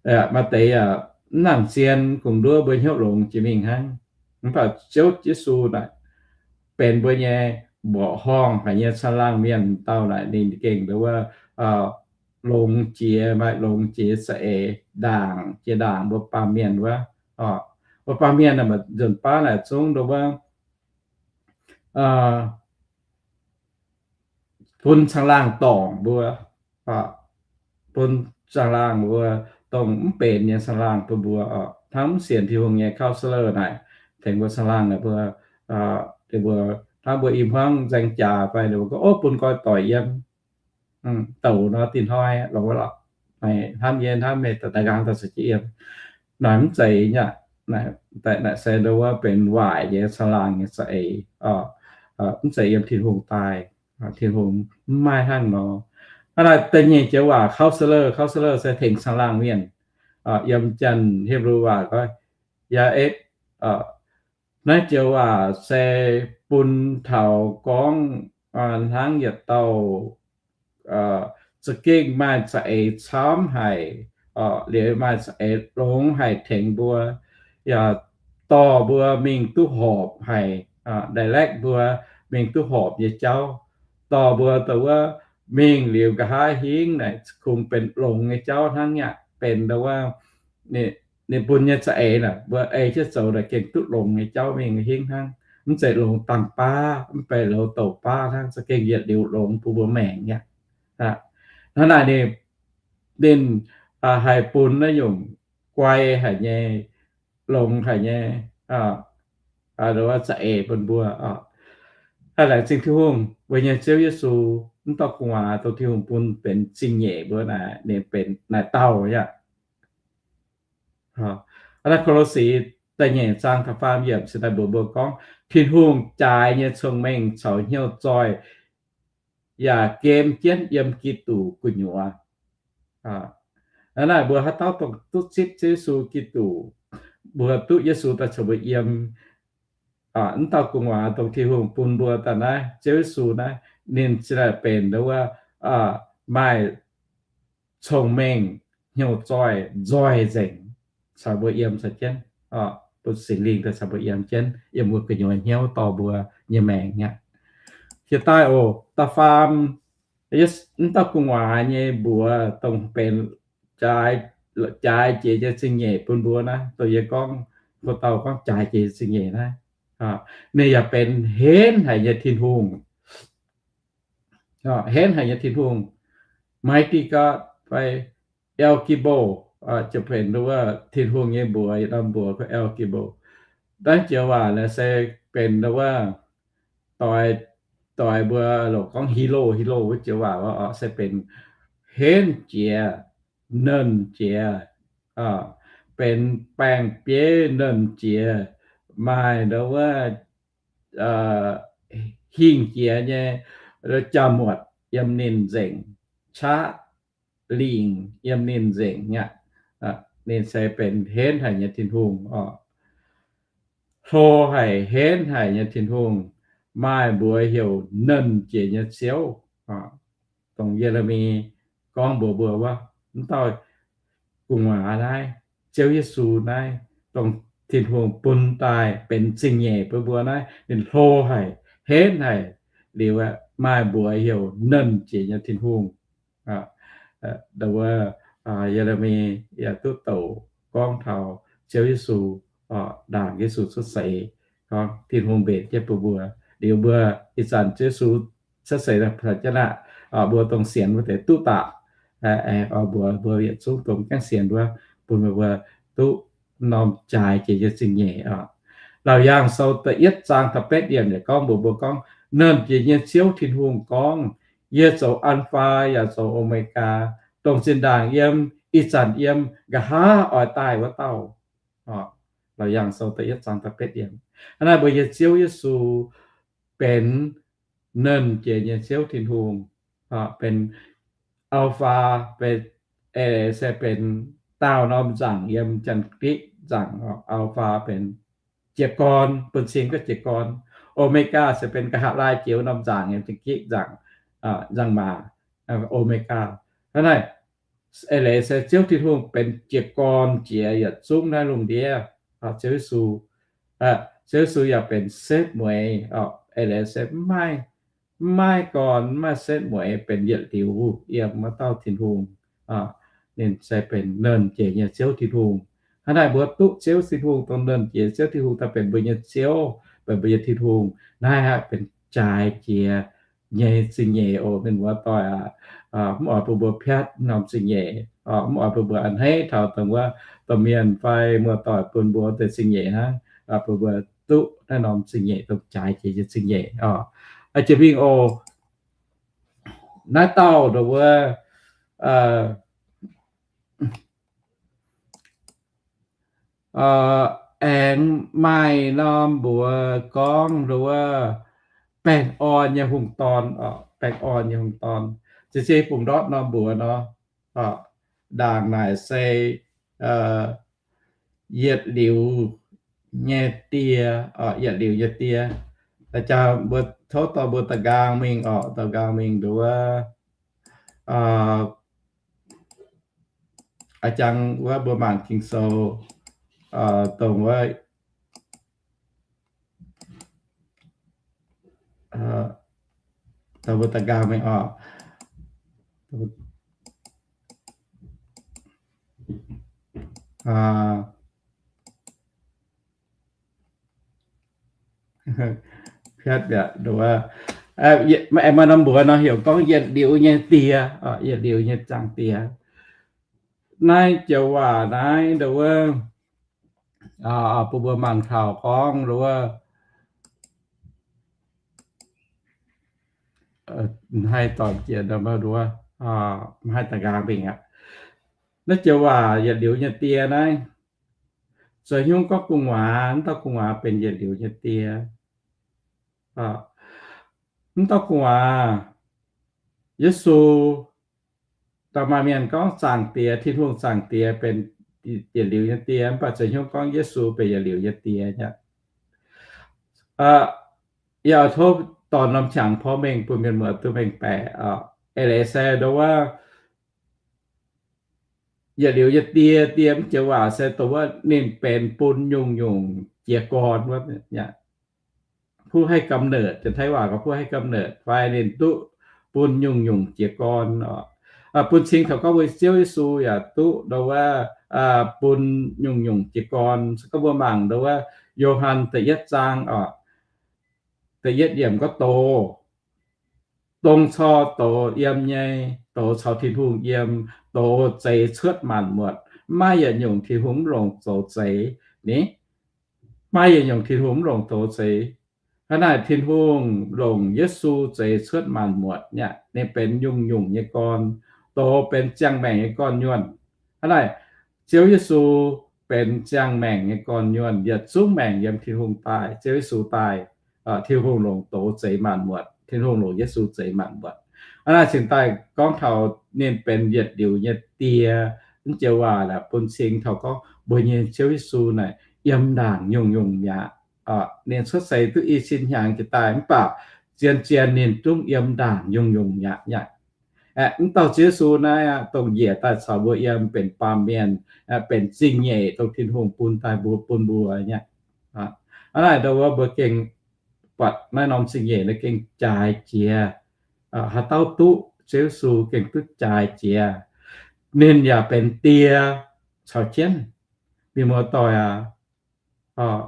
aqv. Maaih deix mv nangc zien kungx nduov mbuo hnyouv longx jiex mingh hnangv. Mv baac Ziouv Yesu naaic benx mbuo nyei mbuoqc horngh haic nyei caangh laangh mienh dauh naaic ninh gengh nduov wuov longx jiex, maaih longx jiex za'eix ndaangc, jiex ndaangc mbuo baamh mienh wuov. Mbuo baamh mienh nzunc baav naaic zungv nduov wuov bun caangh laangh dorngc mbuo, bun caangh laangh mbuo, dongh mv benx nyei caangh laangh bun mbuo, hnangv mv sienx Tin-Hungh nyei counselor naaic tengx mbuo caangh laangh naaic mbuo, mbuo hnangv mbuo i hmuangv nzaeng jaax fai ninh mbuo gorngv, ov, bun nqoi doic yiem, douc nor dinh-hnoi longx wuov lorqc, hnamv nyei hnamv, meih daaih nqaang daaih caux jienv yiem. Naaic mv zeiz nyei aqv. Naaic se nduov wuov benx waaic nyei caangh laangh nyei za'eix. Mv zeiz yiem Tin-Hungh daaih. Tin-Hungh mv maaih hnangv nor. Hnangv naaic da'nyeic joux waac counselor, counselor se tengx caangh laangh mienh. Yiem Janx-Hipv^lu waac gorngv yaeh. Naaiv joux waac se bun taux gorngv hnangv yietc dauh za'gengh maaih za'eix camv haic, liuz maaih za'eix longx haic tengx mbuo, yaac dorh mbuo mingh duqv horpc haic, direct mbuo mingh duqv horpc nyei jauv, dorh mbuo dongh wuov mingh liuz nqa'haav hingv naaic kungx benx longx nyei jauv hnangv nyei aqv. Benx dongh wuov ninh bun nyei za'eix naaic mbuo ei jienv zoux naaic gengh duqv longx nyei jauv mingh hingv hnangv. Mv zeiz longx dangh baav, mv baac longx douc baav hnangv, za'gengh yietc liuz longx bun mbuo maengc nyei aqv. Hnangv naaic ninh, ninh haih bun naaiv nyungc guai haic nyei, longx haic nyei, nduov za'eix bun mbuo. Haih laengz zingh Tin-Hungh, weic nyei Ziouv Yesu, mv dauh gu'nguaaz dongh Tin-Hungh bun benx zingh nyeic mbuo naaic, ninh benx naaic dauh nyei aqv. Naaiv Ko^lo^si da'nyeic zaang da'faam yiemc cingx daaih mbuox mbuo gorngv, Tin-Hungh jaaix nyei cong-mengh caux hnyouv zoih yaac gem jienv yiem Giduc gu'nyuoz. Hnangv naaic mbuo haaix dauh dongh duqv zipv Ziouv Yesu Giduc, mbuo duqv Yesu daaih caux mbuo yiem, mv dauh gu'nguaaz dongh Tin-Hungh bun mbuo daaih naaiv, Ziouv Yesu naaiv, ninh cingx daaih benx wuov maaih cong-mengh, hnyouv zoih, nzoih nzengc, caux mbuo yiem caux jienv, bun Singx Lingh daaih caux mbuo yiem jienv, yiem mbuo gu'nyuoz hnyouv dorh mbuo nyei maengc aqv. Hieh daaih oc, da'faam, mv dauh gu'nguaaz nyei mbuox dongh benx jaaix, jaaix jiex nyei zingh nyeic bun mbuo naaiv, dongh yie gorngv, ko dauh gorngv jaaix jiex zingh nyeic naaiv, ninh yaac benx henv haic nyei Tin-Hungh. Henv haic nyei Tin-Hungh, Mighty God fai El Gibbor, ziouc benx wuov Tin-Hungh nyei mbuox, yietc norm mbuox gorngv El Gibbor. Naaiv joux waac naaiv se benx wuov doix, doix mbuo longc gorngv hero, hero wuov joux waac se benx henv jiex, nernh jiex, benx baeng-bieiv nernh jiex, maaih nduov wuov hingh jiex nyei jaa-muotc yiem ninh nzengc, qaqv lingc yiem ninh nzengc aqv. Ninh se benx henv haic nyei Tin-Hungh oc. Hlo haic, henv haic nyei Tin-Hungh, maaih mbuox heuc Nernh Jiex nyei Ziouv. Dongh Ye^le^mi gorngv mbuox mbuo wuov, mv dauh gu'nguaaz naaiv, Ziouv Yesu naaiv, dongh Tin-Hungh bun daaih benx zingh nyeic bun mbuo naaiv, ninh hlo haic, henv haic. Liuz aeqv, maaih mbuox heuc Nernh Jiex nyei Tin-Hungh. Wuov, Ye^le^mi yaac duqv douc gorngv taux Ziouv Yesu, ndaangc Yesu cuotv seix, gorngv Tin-Hungh mbenc jienv bun mbuo. Liuz mbuo ih zanc Ziouv Yesu cuotv seix taux jienv aqv, mbuo dongh sienx wuov deix duqv daaih, mbuox mbuo yietc zungv dongh gaengh sienx wuov, bun mbuo duqv norm jaaix jiex nyei zingh nyeic oc. Laauc Yaangh Sou da'yietv zaang da'betv yiemc yaac gorngv mbuox mbuo gorngv, Nernh Jiex nyei Ziouv Tin-Hungh gorngv, Yie zoux An^faa yaac zoux O^me^gaa, dongh zinh ndaangc yiem, ih zanc yiem, nqa'haav oix daaih wuov dauh. Laauc Yaangh Sou da'yietv zaang da'betv yiemc. Hnangv naaiv mbuo nyei Ziouv Yesu benx Nernh Jiex nyei Ziouv Tin-Hungh, benx Alpha, benx, se benx daauh norm nzaangc yiem Janx-Gikc nzaangc. Alpha benx jiez gorn, bun cing gorngv jiez gorn. O^me^gaa se benx nqa'haav laai jiex norm nzaangc yiem Janx-Gikc nzaangc, nzaangc-maac, O^me^gaa. Hnangv naaiv, eix leiz se Ziouv Tin-Hungh benx jiez gorn jiex yietc zungv naaiv lungh ndiev. Ziouv Yesu, Ziouv Yesu yaac benx setv mueiz, eix leiz se maiv maaih gorn, maiv maaih setv mueiz, benx yietc liuz yiem wuov dauh Tin-Hungh. Ninh se benx Nernh Jiex nyei Ziouv Tin-Hungh. Hnangv naaiv mbuo duqv Ziouv Tin-Hungh dongh Nernh Jiex Ziouv Tin-Hungh daaih benx mbuo nyei Ziouv, benx mbuo nyei Tin-Hungh, naaiv aqv benx jaaix jiex nyei zingh nyeic oc, mienh muoz-doic aac. Mv oix bun mbuo piatv norm zingh nyeic, mv oix bun mbuo a'hneiv taux dongh wuov domh mienh fai muoz-doic bun mbuo deix zingh nyeic hnangv, bun mbuo duqv naaiv norm zingh nyeic dongh jaaix jiex nyei zingh nyeic oc. Jiex mingh oc. Naaiv dauh ndongc wuov, aengx maaih norm mbuox gorngv ndongc wuov baengh orn nyei hungh dorn, baengh orn nyei hungh dorn. Ziex zeiv bungx ndortv norm mbuox nor, ndaangc naaic se yietc liuz nyei die, yietc liuz nyei die. Jang mbuo tov dorh mbuo da'nqaang mingh oc, da'nqaang mingh ndongc wuov, a'jang wuov mbuo mangc Ging-Sou, dongh wuov, dongh mbuo da'nqaang mingh oc. Piatv mi'aqv, maaih norm mbuox nor heuc gorngv yietc liuz nyei die, yietc liuz nyei zaangc die. Naaiv joux waac naaiv ndongc wuov, bun mbuo mangc taux gorngv ndongc wuov, haih dorh jiex ndongc wuov, haih da'nqaang mingh aqv. Naaiv joux waac yietc liuz nyei die naaiv, zoux hnyouv gorngv gu'nguaaz, mv dauh gu'nguaaz benx yietc liuz nyei die. Mv dauh gu'nguaaz, Yesu, da'maaih mienh gorngv Zaangc Diex, Tin-Hungh Zaangc Diex benx yietc liuz nyei die, mv baac zoux hnyouv gorngv Yesu benx yietc liuz nyei die aqv. Yaac tov dorh norm qangx porv mengh bun mienh muoz duqv mengh baeqc. Eix leiz se ndongc wuov, yietc liuz nyei die, die mv joux waac se dongh wuov ninh benx bun nyungc-nyungc jiez gorn wuov, ผู้ให้กำเนิด, Janx-Taiv waac gorngv ผู้ให้กำเนิด, fai ninh duqv bun nyungc-nyungc jiez gorn oc. Bun cing taux gorngv mbuo Ziouv Yesu yaac duqv ndongc wuov bun nyungc-nyungc jiez gorn. Se gorngv mbuo mangc ndongc wuov Yo^han da'yietv zaang oc, da'yietv yiemc gorngv doz, dongh corc doz yiem nyei, doz caux Tin-Hungh yiem, doz zeix cuotv maanc muotc. Mv maaih yietc nyungc Tin-Hungh mv longc zoux zeix. Ni, mv maaih yietc nyungc Tin-Hungh mv longc zoux zeix. Hnangv naaic Tin-Hungh longc Yesu zeix cuotv maanc muotc nyei, ninh benx nyungc-nyungc nyei gorn, doz benx ziangh maengc nyei gorn-nyuonh. Hnangv naaic Ziouv Yesu benx ziangh maengc nyei gorn-nyuonh, yietc zungv maengc yiem Tin-Hungh daaih, Ziouv Yesu daaih. Tin-Hungh longc doz zeix maanc muotc. Tin-Hungh longc Yesu zeix maanc muotc. Hnangv naaic cingx daaih gorngv taux ninh benx yietc liuz nyei Die. Mv joux waac aeqv, bun cing taux gorngv mbuo nyei Ziouv Yesu naaic yiem ndaangc nyungc-nyungc mi'aqv. Ninh cuotv seix duqv i cin hnyangx jiex daaih mv baac zien-zien ninh zungv yiem ndaangc nyungc-nyungc mi'aqv. Aeqv, mv dauh Ziouv Yesu naaiv aqv, dongh njiec daaih caux mbuo yiem benx baamh mienh, benx zingh nyeic dongh Tin-Hungh bun daaih mbuo, bun mbuo nyei aqv. Hnangv naaic ndau wuov mbuo gengh buatc naaiv norm zingh nyeic naaiv gengh jaaix jiex. Haaix dauh duqv Ziouv Yesu gengh duqv jaaix jiex. Ninh yaac benx Die caux jienv. Mienh muoz-doic aac,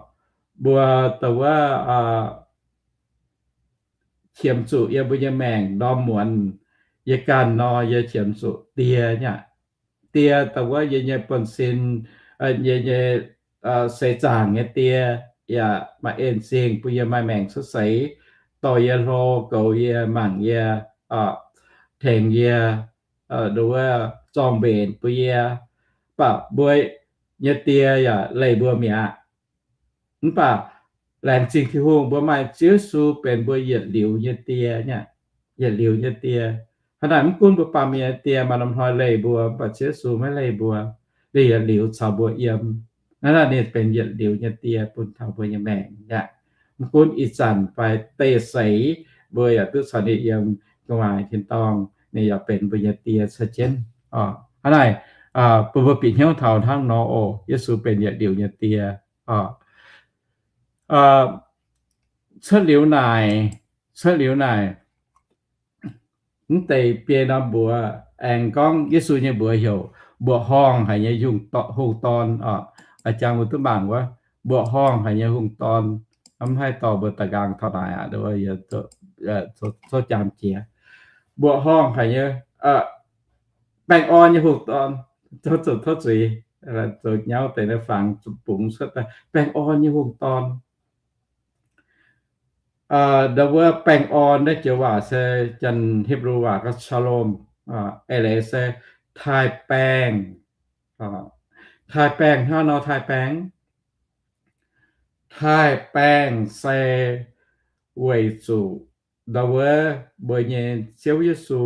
mbuo ndau wuov qiemx zuqc yiem mbuo nyei maengc ndorm muonz, yie ganh nor yie qiemx zuqc Die nyei aqv. Die ndau wuov yie nyei buonv-sin, yie nyei seix zaangc nyei Die, yaac maaih en-zingh bun yie maaih maengc cuotv seix, dorh yie hlo, goux yie, mangc yie, tengx yie, ndau wuov zorng-mbenc bun yie. Mv baac mbuo nyei die yaac leih mbuo mi'aqv. Mv baac laengz zingh Tin-Hungh mbuo maaih Ziouv Yesu benx mbuo yietc liuz nyei Die nyei aqv. Yietc liuz nyei Die. Hnangv naaic mv gunv mbuo baamh mienh nyei die maaih norm hnoi leih mbuo, mv baac Ziouv Yesu maiv leih mbuo. Ninh yietc liuz caux mbuo yiem. Hnangv naaic ninh benx yietc liuz nyei Die bun taux mbuo nyei maengc aqv. Mv gunv ih zanc fai deix seix, mbuo yaac duqv caux ninh yiem gu'nguaaic tin-dorngh, ninh yaac benx mbuo nyei Die caux jienv. Hnangv naaic, bun mbuo bieqc hnyouv taux hnangv nor oc, Yesu benx yietc liuz nyei Die. Cuotv liuz naaic, cuotv liuz naaic, mv deix biei norm mbuox aengx gorngv Yesu nyei mbuox heuc mbuoqc horngh haic nyei hungh dorn oc. A'jangx mbuo duqv mangc wuov, mbuoqc horngh haic nyei hungh dorn. Mv haih dorh mbuo da'nqaang taux naaic aqv, zoux jaam jiex. Mbuoqc horngh haic nyei, baengh orn nyei hungh dorn. Tov zuiz, zoux nyauv deix naaiv fangx bungx cuotv daaih baengh orn nyei hungh dorn. Ndau wuov baengh orn naaiv joux waac se Janx-Hipv^lu waac gorngv shalom, eix leiz se taaih baengh. Taaih baengh hnangv nor taaih baengh. Taaih baengh se weic zuqc ndau wuov mbuo nyei Ziouv Yesu,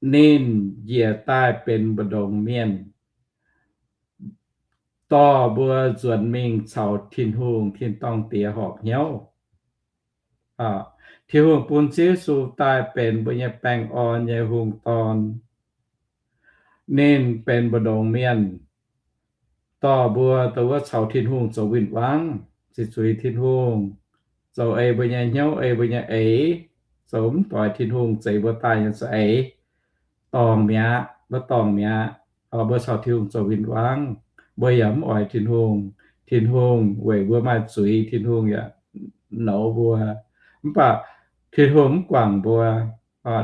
ninh njiec daaih benx mbu'ndongx mienh, dorh mbuo nzuonx mingh caux Tin-Hungh tin-dorngh Diex horpc hnyouv. Tin-Hungh bun Ziouv Yesu daaih benx mbuo nyei baengh orn nyei hungh dorn. Ninh benx mbu'ndongx mienh, dorh mbuo ndau wuov caux Tin-Hungh zoux win-wangv, ziqc zuiz Tin-Hungh, zoux ei mbuo nyei hnyouv, ei mbuo nyei eix, zoux mv doix Tin-Hungh zeix mbuo daaih nyei za'eix. Dorngc mi'aqv, mbuo dorngc mi'aqv. Mbuo caux Tin-Hungh zoux win-wangv, mbuo yaac mv oix Tin-Hungh. Tin-Hungh weic mbuo maaih zuiz, Tin-Hungh yaac nouz mbuo. Mv baac Tin-Hungh mv guangc mbuo.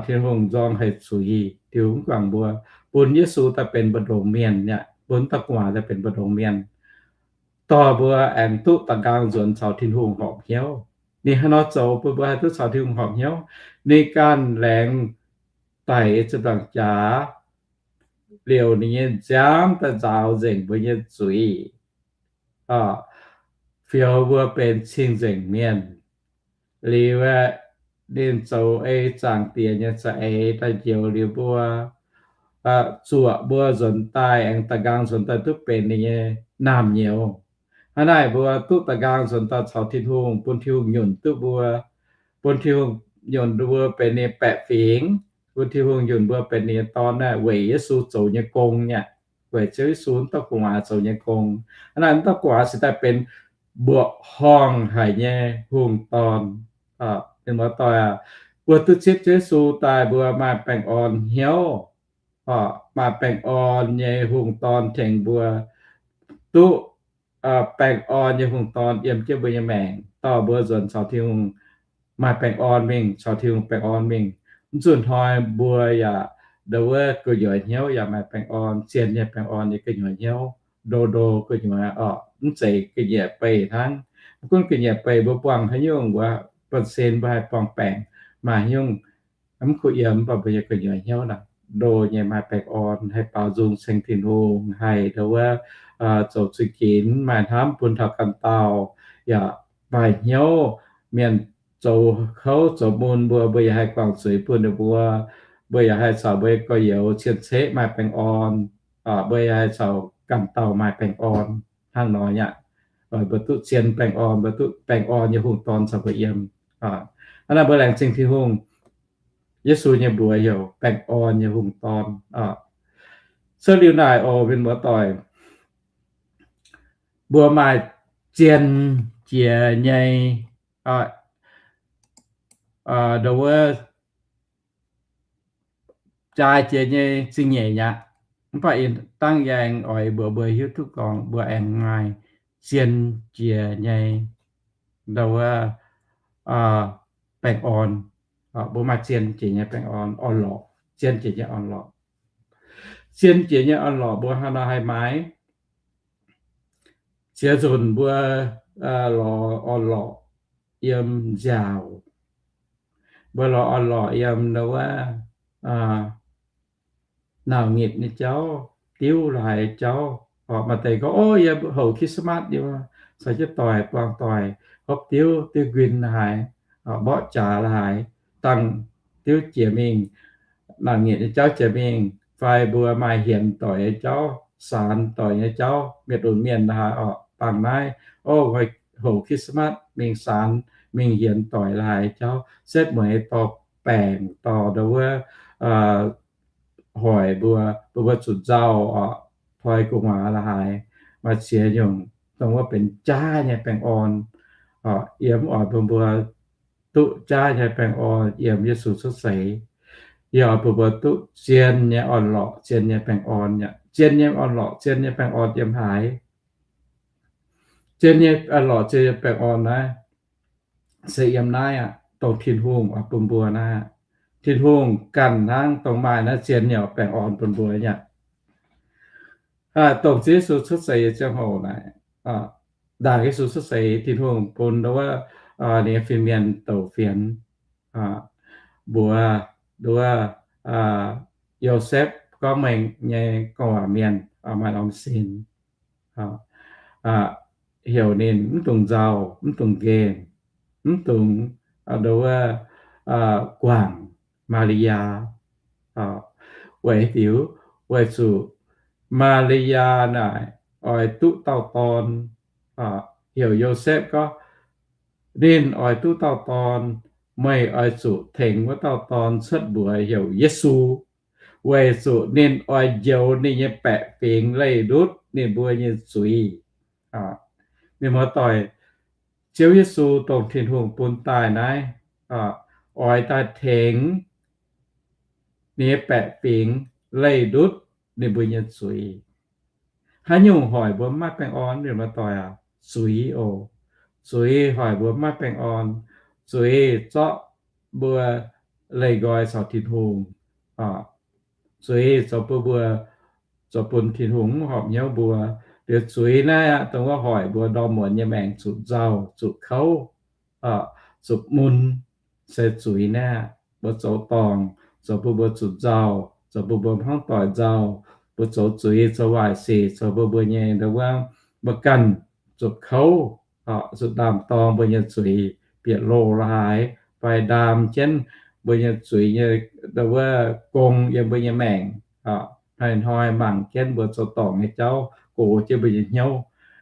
Tin-Hungh nzorng haic zuiz, Tin-Hungh mv guangc mbuo, bun Yesu daaih benx mbu'ndongx mienh aqv, bun dauh gu'nguaaz daaih benx mbu'ndongx mienh, dorh mbuo aengx duqv da'nqaang nzuonx caux Tin-Hungh horpc hnyouv. Ninh haaix nor zoux bun mbuo haih duqv caux Tin-Hungh horpc hnyouv? Ninh ganh laengz daic ziepc nzaangc jaax liouc ninh nyei nziaamv daaih nzaaux nzengc mbuo nyei zuiz, fioux mbuo benx cing-nzengc mienh. Liuz aeqv, ninh zoux ei Zaangc Diex nyei za'eix daaih njoux liuz mbuo, zuoqc mbuo nzuonx daaih, aengx da'nqaang nzuonx daaih duqv benx ninh nyei naamh nyouz. Hnangv naaic mbuo duqv da'nqaang nzuonx daaih caux Tin-Hungh, bun Tin-Hungh nyunc duqv mbuo, bun Tin-Hungh nyunc mbuo benx ninh baeqc fingx, bun Tin-Hungh nyunc mbuo benx ninh nyei dorn naaic weic Yesu zoux nyei gong nyei aqv. Weic Ziouv Yesu wuov dauh gu'nguaaz zoux nyei gong. Hnangv naaic wuov dauh gu'nguaaz cingx daaih benx mbuoqc horngh haic nyei hungh dorn. Mienh muoz-doic aac, mbuo duqv zipv Ziouv Yesu daaih mbuo maaih baengh orn hnyouv, maaih baengh orn nyei hungh dorn tengx mbuo, duqv baengh orn nyei hungh dorn yiem jienv mbuo nyei maengc, dorh mbuo nzuonx caux Tin-Hungh maaih baengh orn mingh, caux Tin-Hungh baengh orn mingh. Mv zuqc hnoi mbuo yaac ndau wuov gu'nyuoz hnyouv yaac maaih baengh orn, zien nyei baengh orn nyei gu'nyuoz hnyouv, ndo ndo gu'nyuoz orqc, mv zeiz ga'nyiec beih hnangv. Mv gunv ga'nyiec beih mbuo buangh haaix nyungc wuov, buonv-sin mbuo haih buangh baengc, maaih haaix nyungc mv kuh yiem, mv baac mbuo nyei gu'nyuoz hnyouv naaic ndo nyei, maaih baengh orn, haih baaux nzung ceng Tin-Hungh, haih ndau wuov zoux zuiz ginx, maaih hnamv bun taux ganh dauh, yaac maaih hnyouv, mienh zoux kouv zoux mun mbuo, mbuo yaac haih guangc zuiz bun ninh mbuo. Mbuo yaac haih caux mbuo nyei gorx-youz cien-ceqv maaih baengh orn. Mbuo yaac haih caux ganh dauh maaih baengh orn hnangv nor aqv. Mbuo duqv zien baengh orn, mbuo duqv baengh orn nyei hungh dorn caux mbuo yiem. Hnangv naaic mbuo laengz zingh Tin-Hungh, Yesu nyei mbuox heuc baengh orn nyei hungh dorn. Cuotv liuz naaic oc, mienh muoz-doic, mbuo maaih zien jiex nyei, ndo wuov, jaaix jiex nyei zingh nyeic aqv. Mv baac ih dangh yie aengx oix mbuox mbuo hiuv duqv gorngv mbuo aengx maaih zien jiex nyei, ndo wuov, baengh orn. Mbuo maaih zien jiex nyei baengh orn, orn-lorqc, zien jiex nyei orn-lorqc. Zien jiex nyei orn-lorqc mbuo hnangv nor haih maaiz? Ziex nzunc mbuo lorz orn-lorqc yiem nziaauc, mbuo lorz orn-lorqc yiem ndo wuov, nauc nyitc nyei jauv, diuv la'haaix jauv. Maaih deix gorngv, o, yie houc Christmas liuz, caux jienv doic buangh doic, hopv diuv, diuv nquin la'haaix, mborqv jaax la'haaix, dangh diuv jiex mingh, nauc nyitc nyei jauv jiex mingh, fai mbuo maaih hienx doic nyei jauv, saanx doic nyei jauv, mienh lunx mienh la'haaix orqc, dangh naaiv, o, houc Christmas mingh saanx, mingh hienx doic la'haaix jauv, setv mueiz dorh baengc dorh ndo wuov, hoic mbuo, mbuo, mbuo zuqc nzauh orqc, toi gu'nguaaz la'haaix, maaih ziex nyungc dongh wuov benx jaaix nyei baengh orn. Yie mv oix bun mbuo duqv jaaix nyei baengh orn yiem Yesu cuotv seix. Yie oix bun mbuo duqv zien nyei orn-lorqc, zien nyei baengh orn. Zien nyei orn-lorqc, zien nyei baengh orn yiem haaix? Zien nyei orn-lorqc, zien nyei baengh orn naaiv se yiem naaiv aqv, dongh Tin-Hungh oix bun mbuo naaiv aqv. Tin-Hungh ganh hnangv dongh maaih naaiv zien nyei baengh orn bun mbuo aqv. Dongh Ziouv Yesu cuotv seix nyei ziangh hoc naaic, ndaangc Yesu cuotv seix, Tin-Hungh bun ndo wuov ninh nyei fin-mienh douc fienx, mbuox ndo wuov Yosepv gorngv, meih nyei gorngv waac mienh maaih norm sin, heuc ninh mv dungx nzauh, mv dungx nqemh, mv dungx ndo wuov guangc Maa^li^yaa. Weic haaix diuc? Weic zuqc Maa^li^yaa naaic oix duqv dauh dorn, heuc Yosepv gorngv, ninh oix duqv dauh dorn, meih oix zuqc tengx wuov dauh dorn cuotv mbuox heuc Yesu, weic zuqc ninh oix njoux ninh nyei baeqc fingx leih ndutv ninh mbuo nyei zuiz. Mienh muoz-doic, Ziouv Yesu dongh Tin-Hungh bun daaih naaiv, oix daaih tengx ninh nyei baeqc fingx leih ndutv ninh mbuo nyei zuiz. Haaix nyungc hoic mbuo mv maaih baengh orn, mienh muoz-doic aac? Zuiz oc. Zuiz hoic mbuo mv maaih baengh orn. Zuiz zorqv mbuo leih nqoi caux Tin-Hungh. Zuiz zoux bun mbuo, zoux bun Tin-Hungh mv horpc hnyouv mbuo. Liuz zuiz naaiv aqv, dongh wuov hoic mbuo ndorm muonz nyei maengc zuqc nzauh, zuqc kouv, zuqc mun, se zuiz naaiv aqv. Mbuo zoux dorngc, zoux bun mbuo zuqc nzauh, zoux bun mbuo hmuangv doic nzauh, mbuo zoux zuiz, zoux waaic sic, zoux bun mbuo nyei ndo wuov, mbuo ganh zuqc kouv, zuqc ndaam-dorng mbuo nyei zuiz, bieqc loh la'haaix, fai ndaam jienv mbuo nyei zuiz nyei ndo wuov gong yiem mbuo nyei maengc, hnoi-hnoi mangc jienv mbuo zoux dorngc nyei jauv gox jienv mbuo nyei hnyouv.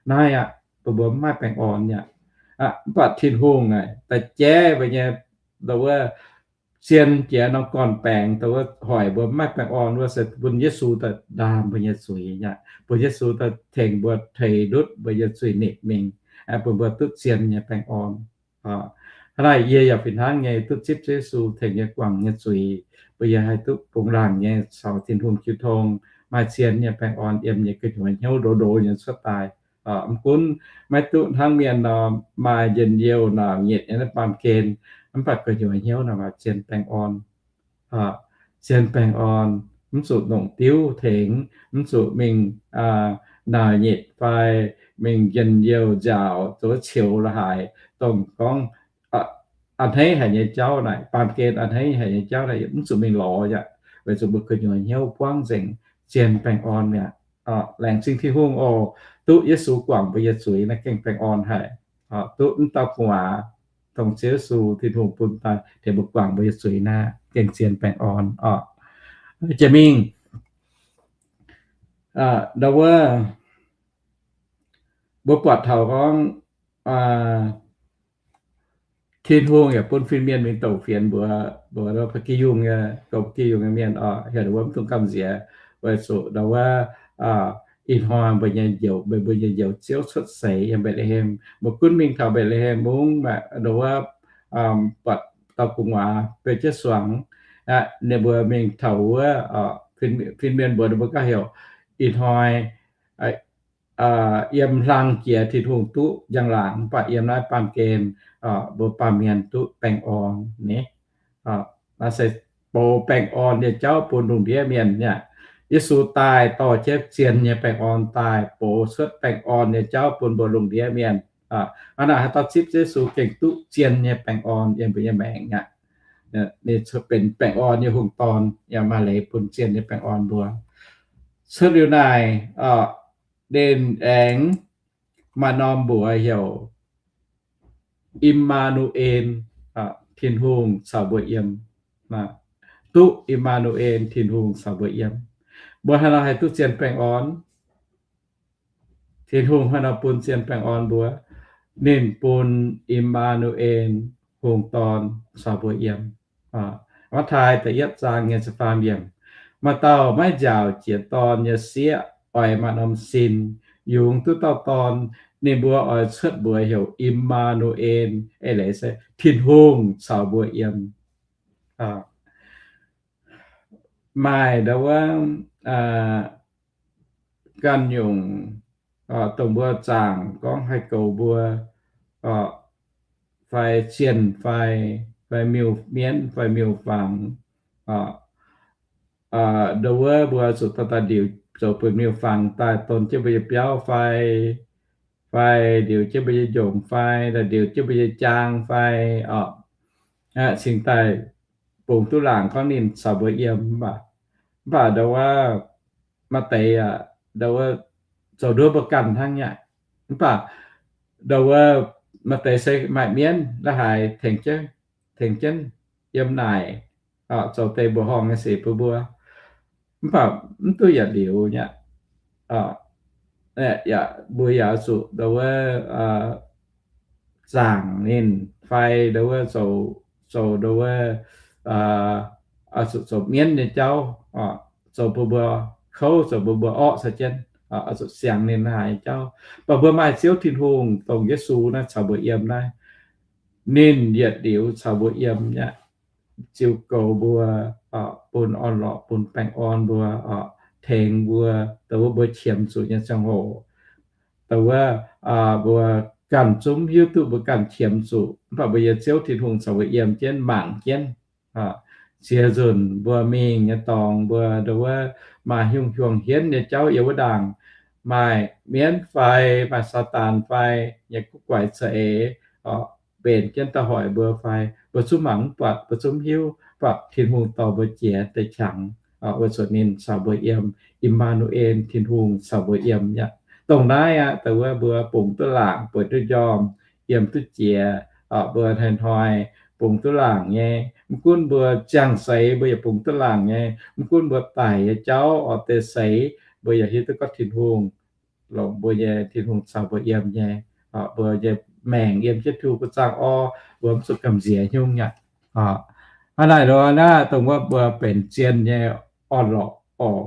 Naaiv aqv, bun mbuo mv maaih baengh orn aqv. Mv baac Tin-Hungh naaic da'jaiv mbuo nyei ndo wuov zien jiex norm gorn-baengx, ndo wuov hoic mbuo mv maaih baengh orn wuov se bun Yesu daaih ndaam mbuo nyei zuiz aqv. Bun Yesu daaih tengx mbuo teix ndutv mbuo nyei zuiz-nipc mingh, bun mbuo duqv zien nyei baengh orn. Hnangv naaic yie yaac fih hnangv nyei duqv zipv Ziouv Yesu tengx yie guangc nyei zuiz, bun yie haih duqv bungx laangc nyei caux Tin-Hungh jiu tong, maaih zien nyei baengh orn yiem yie gu'nyuoz hnyouv ndoqv ndoqv nyei cuotv daaih. Mv gunv maiv duqv hnangv mienh nor, maaih njien-youh naaic nyitc nyei naaiv baamh gen, mv baac gu'nyuoz hnyouv naaic maaih zien baengh orn. Zien baengh orn, mv zuqc longc diuv tengx, mv zuqc mingh naaic nyitc fai mingh njien-youh nziaauc zoux ceux la'haaix, dongh gorngv a'hneiv haic nyei jauv naaic, baamh gen a'hneiv haic nyei jauv naaic, mv zuqc mingh lorz aqv, weic zuqc mbuo gu'nyuoz hnyouv buangv nzengc, zien baengh orn mi'aqv. Laengz zingh Tin-Hungh oc, duqv Yesu guangc mbuo nyei zuiz naaiv gengh baengh orn haic. duqv m'dauh gu'nguaaz, dongh Ziouv Yesu Tin-Hungh bun daaih tengx mbuo guangc mbuo nyei zuiz naaiv, gengh zien baengh orn oc. Jiex mingh, ndau wuov mbuo buatc taux gorngv Tin-Hungh yaac bun fin-mienh mingh douc fienx mbuox, mbuox ba'gi yungh, goux ba'gi yungh nyei mienh oc, heuc ninh mbuo mv dungx gamh nziex, weic zuqc ndau wuov ih hnoi mbuo nyei njoux, mbuo nyei njoux Ziouv cuotv seix yiem Mbetc^le^hem. Mbuo gunv mingh taux Mbetc^le^hem mungv, ndau wuov buatc dauh gu'nguaaz beu jienv suangx. Ninh mbuo mingh taux wuov, fin-mienh mbuox ninh mbuo gauh heuc, ih hnoi yiem hlang jiex Tin-Hungh duqv njang-laangc, mv baac yiem naaiv baamh gen mbuo baamh mienh duqv baengh orn ni. Naaiv se boux baengh orn nyei jauv bun lungh ndiev mienh aqv. Yesu daaih dorh jienv zien nyei baengh orn daaih, boux cuotv baengh orn nyei jauv bun mbuo lungh ndiev mienh. Hnangv naaic haaix dauh zipv Yesu gengh duqv zien nyei baengh orn yiem mbuo nyei maengc aqv. Ninh benx baengh orn nyei hungh dorn, yaac maaih leiz bun zien nyei baengh orn mbuo. Cuotv liuz naaic, ninh aengx maaih norm mbuox heuc Im^maa^nu^en, Tin-Hungh caux mbuo yiem. Duqv Im^maa^nu^en, Tin-Hungh caux mbuo yiem. Mbuo haaix nor haih duqv zien baengh orn? Tin-Hungh haaix nor bun zien baengh orn mbuo? Ninh bun Im^maa^nu^en, hungh dorn caux mbuo yiem. Matv^taai da'yietv zaang nyei ziepc faam yiemc, maaih dauh maiv nziaauc jiex dorn nyei sieqv oix maaih norm sin, yungz duqv dauh dorn, ninh mbuo oix cuotv mbuox heuc Im^maa^nu^en, eix leiz se Tin-Hungh caux mbuo yiem. Maaih ndau wuov ganh nyungc, dongh mbuo zaangc gorngv haih goux mbuo, fai zienh fai, fai miuc-mienv fai miuc-fangx, ndau wuov mbuo zuqc daaih daaih ndiuc zoux buonc miuc-fangx daaih don jienv mbuo nyei biauv fai, fai ndiuc jienv mbuo nyei njongc fai, daaih ndiuc jienv mbuo nyei jaang fai, cingx daaih bungx duqv laangc gorngv ninh caux mbuo yiem. Mv baac, mv baac ndau wuov maaih deix aqv, ndau wuov zoux nduov mbuo ganh hnangv nyei. Mv baac ndau wuov maaih deix se maaih mienv la'haaix tengx jienv, tengx jienv yiem naaic, zoux deix mbuoqc horngh nyei sic bun mbuo. Mv baac mv duqv yietc liuz nyei. Yaac mbuo yaac zuqc ndau wuov zaangc ninh fai ndau wuov zoux, zoux ndau wuov zuqc zoux mienv nyei jauv, zoux bun mbuo kouv, zoux bun mbuo orqv sai jienv, zuqc siangx ninh haaix nyei jauv. Mv baac mbuo maaih Ziouv Tin-Hungh dongh Yesu naaiv caux mbuo yiem naaiv, ninh yietc liuz caux mbuo yiem nyei, ziux goux mbuo, bun orn-lorqc, bun baengh orn mbuo, tengx mbuo, dongh wuov mbuo qiemx zuqc nyei ziangh hoc. Dongh wuov mbuo ganh zungv hiuv duqv mbuo ganh qiemx zuqc, mv baac mbuo nyei Ziouv Tin-Hungh caux mbuo yiem jienv mangc jienv, ziex nzunc mbuo mingh nyei dorngx mbuo ndau wuov maaih hiuv hiuang hienv nyei jauv yiem wuov ndaangc, maaih mienv fai, maaih Saadaan fai nyei guv guaix za'eix mbenc jienv daaih hoic mbuo fai, mbuo zungv mangc mv buatc, mbuo zungv mv hiuv, mv baac Tin-Hungh dorh mbuo jiex deix qangx, weic zuqc ninh caux mbuo yiem, Im^maa^nu^en, Tin-Hungh caux mbuo yiem aqv. Dongh naaiv aqv, dongh wuov mbuo bungx duqv laangc, bueix duqv njormh, yiem duqv jiex, mbuo hnoi-hnoi bungx duqv laangc nyei. Mv gunv mbuo ziangh seix mbuo yaac bungx duqv laangc nyei. Mv gunv mbuo daic nyei jauv oix deix seix, mbuo yaac hiuv duqv gorngv Tin-Hungh, longc mbuo nyei Tin-Hungh caux mbuo yiem nyei. Mbuo nyei maengc yiem jienv Tin-Hungh guh zaangv orv, mbuo mv zuqc gamh nziex nyungc aqv. Hnangv naaic nor naaiv dongh wuov mbuo benx zien nyei orn-lorqc oc.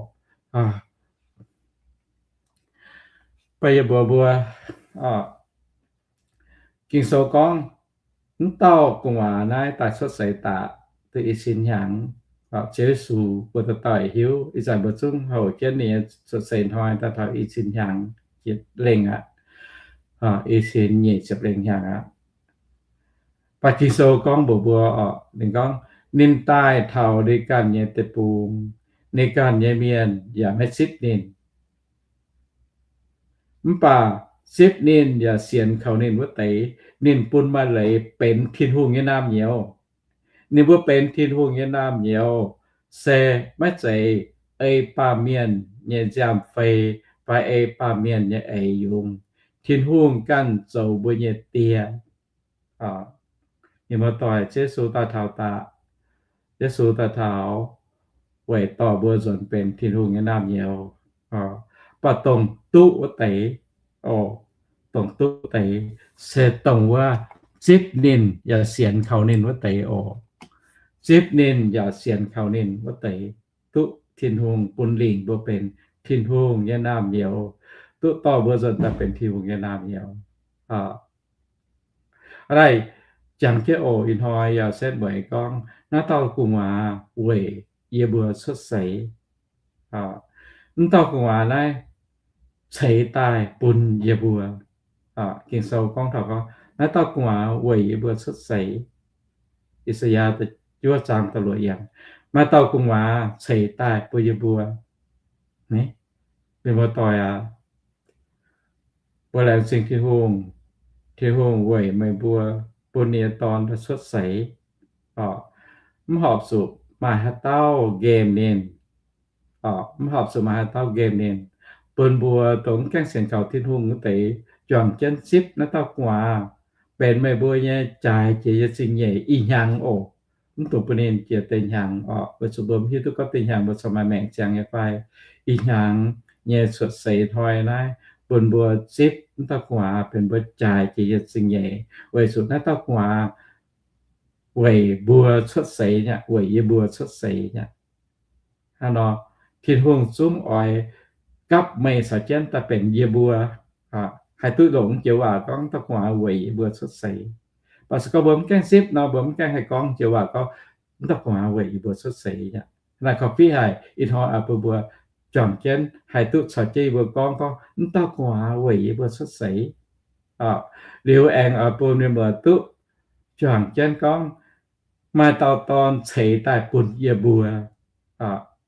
Baac yie mbuox mbuo, Ging-Sou gorngv, mv dauh gu'nguaaz naaiv daaih cuotv seix daaih duqv i cin hnyangx. Ziouv Yesu mbuo dauh dauh hiuv, ih zanc mbuo zungv houc jienv ninh nyei cuotv seix hnoi daaih taux i cin hnyangx lengh aqv. I cin nyic ziepc lengh hnyangx aqv. Baac Ging-Sou gorngv mbuox mbuo oc, ninh gorngv, ninh daaih taux ninh ganh nyei deic-bung, ninh ganh nyei mienh yaac maiv zipv ninh. Mv baac zipv ninh yaac sienx kaux ninh wuov deix, ninh bun maaih leiz benx Tin-Hungh nyei naamh nyouz. Ninh mbuo benx Tin-Hungh nyei naamh nyouz se maiv zeiz ei baamh mienh nyei nziaamv-fei fai ei baamh mienh nyei eix yungz. Tin-Hungh ganh zoux mbuo nyei Die. Ninh mbuo doic Yesu daaih taux daaih, Yesu daaih taux weic dorh mbuo nzuonx benx Tin-Hungh nyei naamh nyouz. Mv baac dongh duqv wuov deix, o, dongh duqv wuov deix se dongh wuov zipv ninh yaac sienx kaux ninh wuov deix oc. Zipv ninh yaac sienx kaux ninh wuov deix, duqv Tin-Hungh bun lingc mbuo benx Tin-Hungh nyei naamh nyouz, duqv dorh mbuo nzuonx daaih benx Tin-Hungh nyei naamh nyouz. Aa, jangx jienv oc, ih hnoi yaac setv mueiz gorngv naaiv dauh gu'nguaaz weic yie mbuo cuotv seix. Mv dauh gu'nguaaz naaiv ceix daaih bun yie mbuo. Ging-Sou gorngv taux gorngv naaiv dauh gu'nguaaz weic yie mbuo cuotv seix. I^saa^yaa juov zaang da'luoqc yiemc, maaih dauh gu'nguaaz ceix daaih bun yie mbuo. Mienh muoz-doic aac, mbuo laengz zingh Tin-Hungh. Tin-Hungh weic meih mbuo bun ninh nyei Dorn daaih cuotv seix. Mv horpc zuqc maaih haaix dauh nqemh ninh, mv horpc zuqc maaih haaix dauh nqemh ninh, bun mbuo dongh mv gaengh sienx kaux Tin-Hungh wuov deix juangc jienv zipv naaiv dauh gu'nguaaz benx meih mbuo nyei jaaix jiex nyei zingh nyeic ih hnyangx oc. Mv dungx bun ninh jiex deix hnyangx oc, weic zuqc mbuo mv hiuv duqv gorngv deix hnyangx mbuo corc maaih maengc ziangx nyei fai. Ih hnyangx nyei cuotv seix hnoi naaiv, bun mbuo zipv naaiv dauh gu'nguaaz benx mbuo jaaix jiex nyei zingh nyeic, weic zuqc naaiv dauh gu'nguaaz weic mbuo cuotv seix nyei, weic yie mbuo cuotv seix nyei. Hnangv nor, Tin-Hungh zungv oix gapv meih caux jienv daaih benx yie mbuo. Haih duqv longc joux waac gorngv dauh gu'nguaaz weic yie mbuo cuotv seix. Mv baac se gorngv mbuo mv gaengh zipv nor, mbuo mv gaengh haih gorngv joux waac gorngv, mv dauh gu'nguaaz weic yie mbuo cuotv seix aqv. Naaiv corc fih haic, ih hnoi bun mbuo juangc jienv haih duqv caux jienv yie mbuo gorngv, gorngv mv dauh gu'nguaaz weic yie mbuo cuotv seix. Liuz aengx bun mienh muoz duqv juangc jienv gorngv, maaih dauh Dorn ceix daaih bun yie mbuo.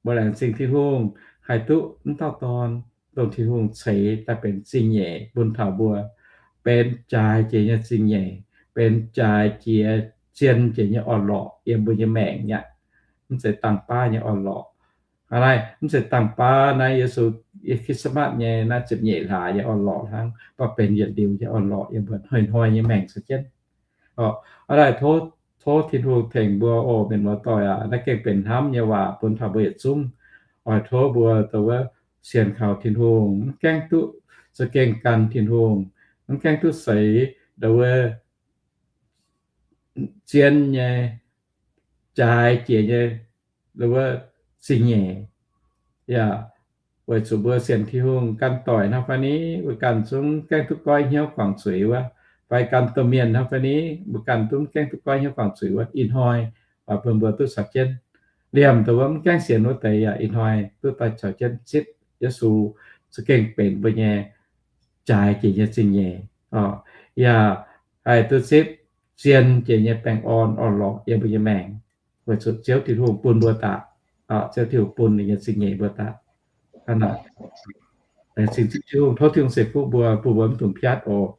Mbuo laengz zingh Tin-Hungh haih duqv mv dauh Dorn, dongh Tin-Hungh ceix daaih benx zingh nyeic bun taux mbuo, benx jaaix jiex nyei zingh nyeic, benx jaaix jiex zien jiex nyei orn-lorqc yiem mbuo nyei maengc aqv. Mv zeiz dangh baav nyei orn-lorqc. Aa, naaiv mv zeiz dangh baav naaiv Yesu Christmas nyei naaiv ziepc nyeic hlaax nyei orn-lorqc hnangv, mv baac benx yietc liuz nyei orn-lorqc yiem mbuo hnoi-hnoi nyei maengc caux jienv. Aa, naaiv tov, tov Tin-Hungh tengx mbuo oc, mienh muoz-doic aac. Naaiv gengh benx hnamv nyei waac bun taux mbuo yietc zungv. Oix tov mbuo dongh wuov sienx kaux Tin-Hungh, mv gaengh duqv za'gengh gan Tin-Hungh, mv gaengh duqv seix dongh wuov zien nyei, jaaix jiex nyei, dongh wuov zingh nyeic. Yaac weic zuqc mbuo sienx Tin-Hungh gan doic hnangv fai ni, mbuo ganh zungv gaengh duqv goiv hnyouv guangc zuiz wuov, fai gan domh mienh hnangv fai ni, mbuo ganh zungv gaengh duqv goiv hnyouv guangc zuiz wuov. Ih hnoi bun mbuo duqv caux jienv liemh dongh wuov mv gaengh sienx wuov deix yaac ih hnoi duqv daaih caux jienv zipv Yesu za'gengh benx mbuo nyei jaaix jiex nyei zingh nyeic. Yaac haih duqv zipv zien jiex nyei baengh orn orn-lorqc yiem mbuo nyei maengc, weic zuqc Ziouv Tin-Hungh bun mbuo daaih, Ziouv Tin-Hungh bun ninh nyei zingh nyeic mbuo daaih. Laengz zingh Ziouv Tin-Hungh, tov Tin-Hungh ceix fuqv mbuo, bun mbuo mv dungx piatv oc.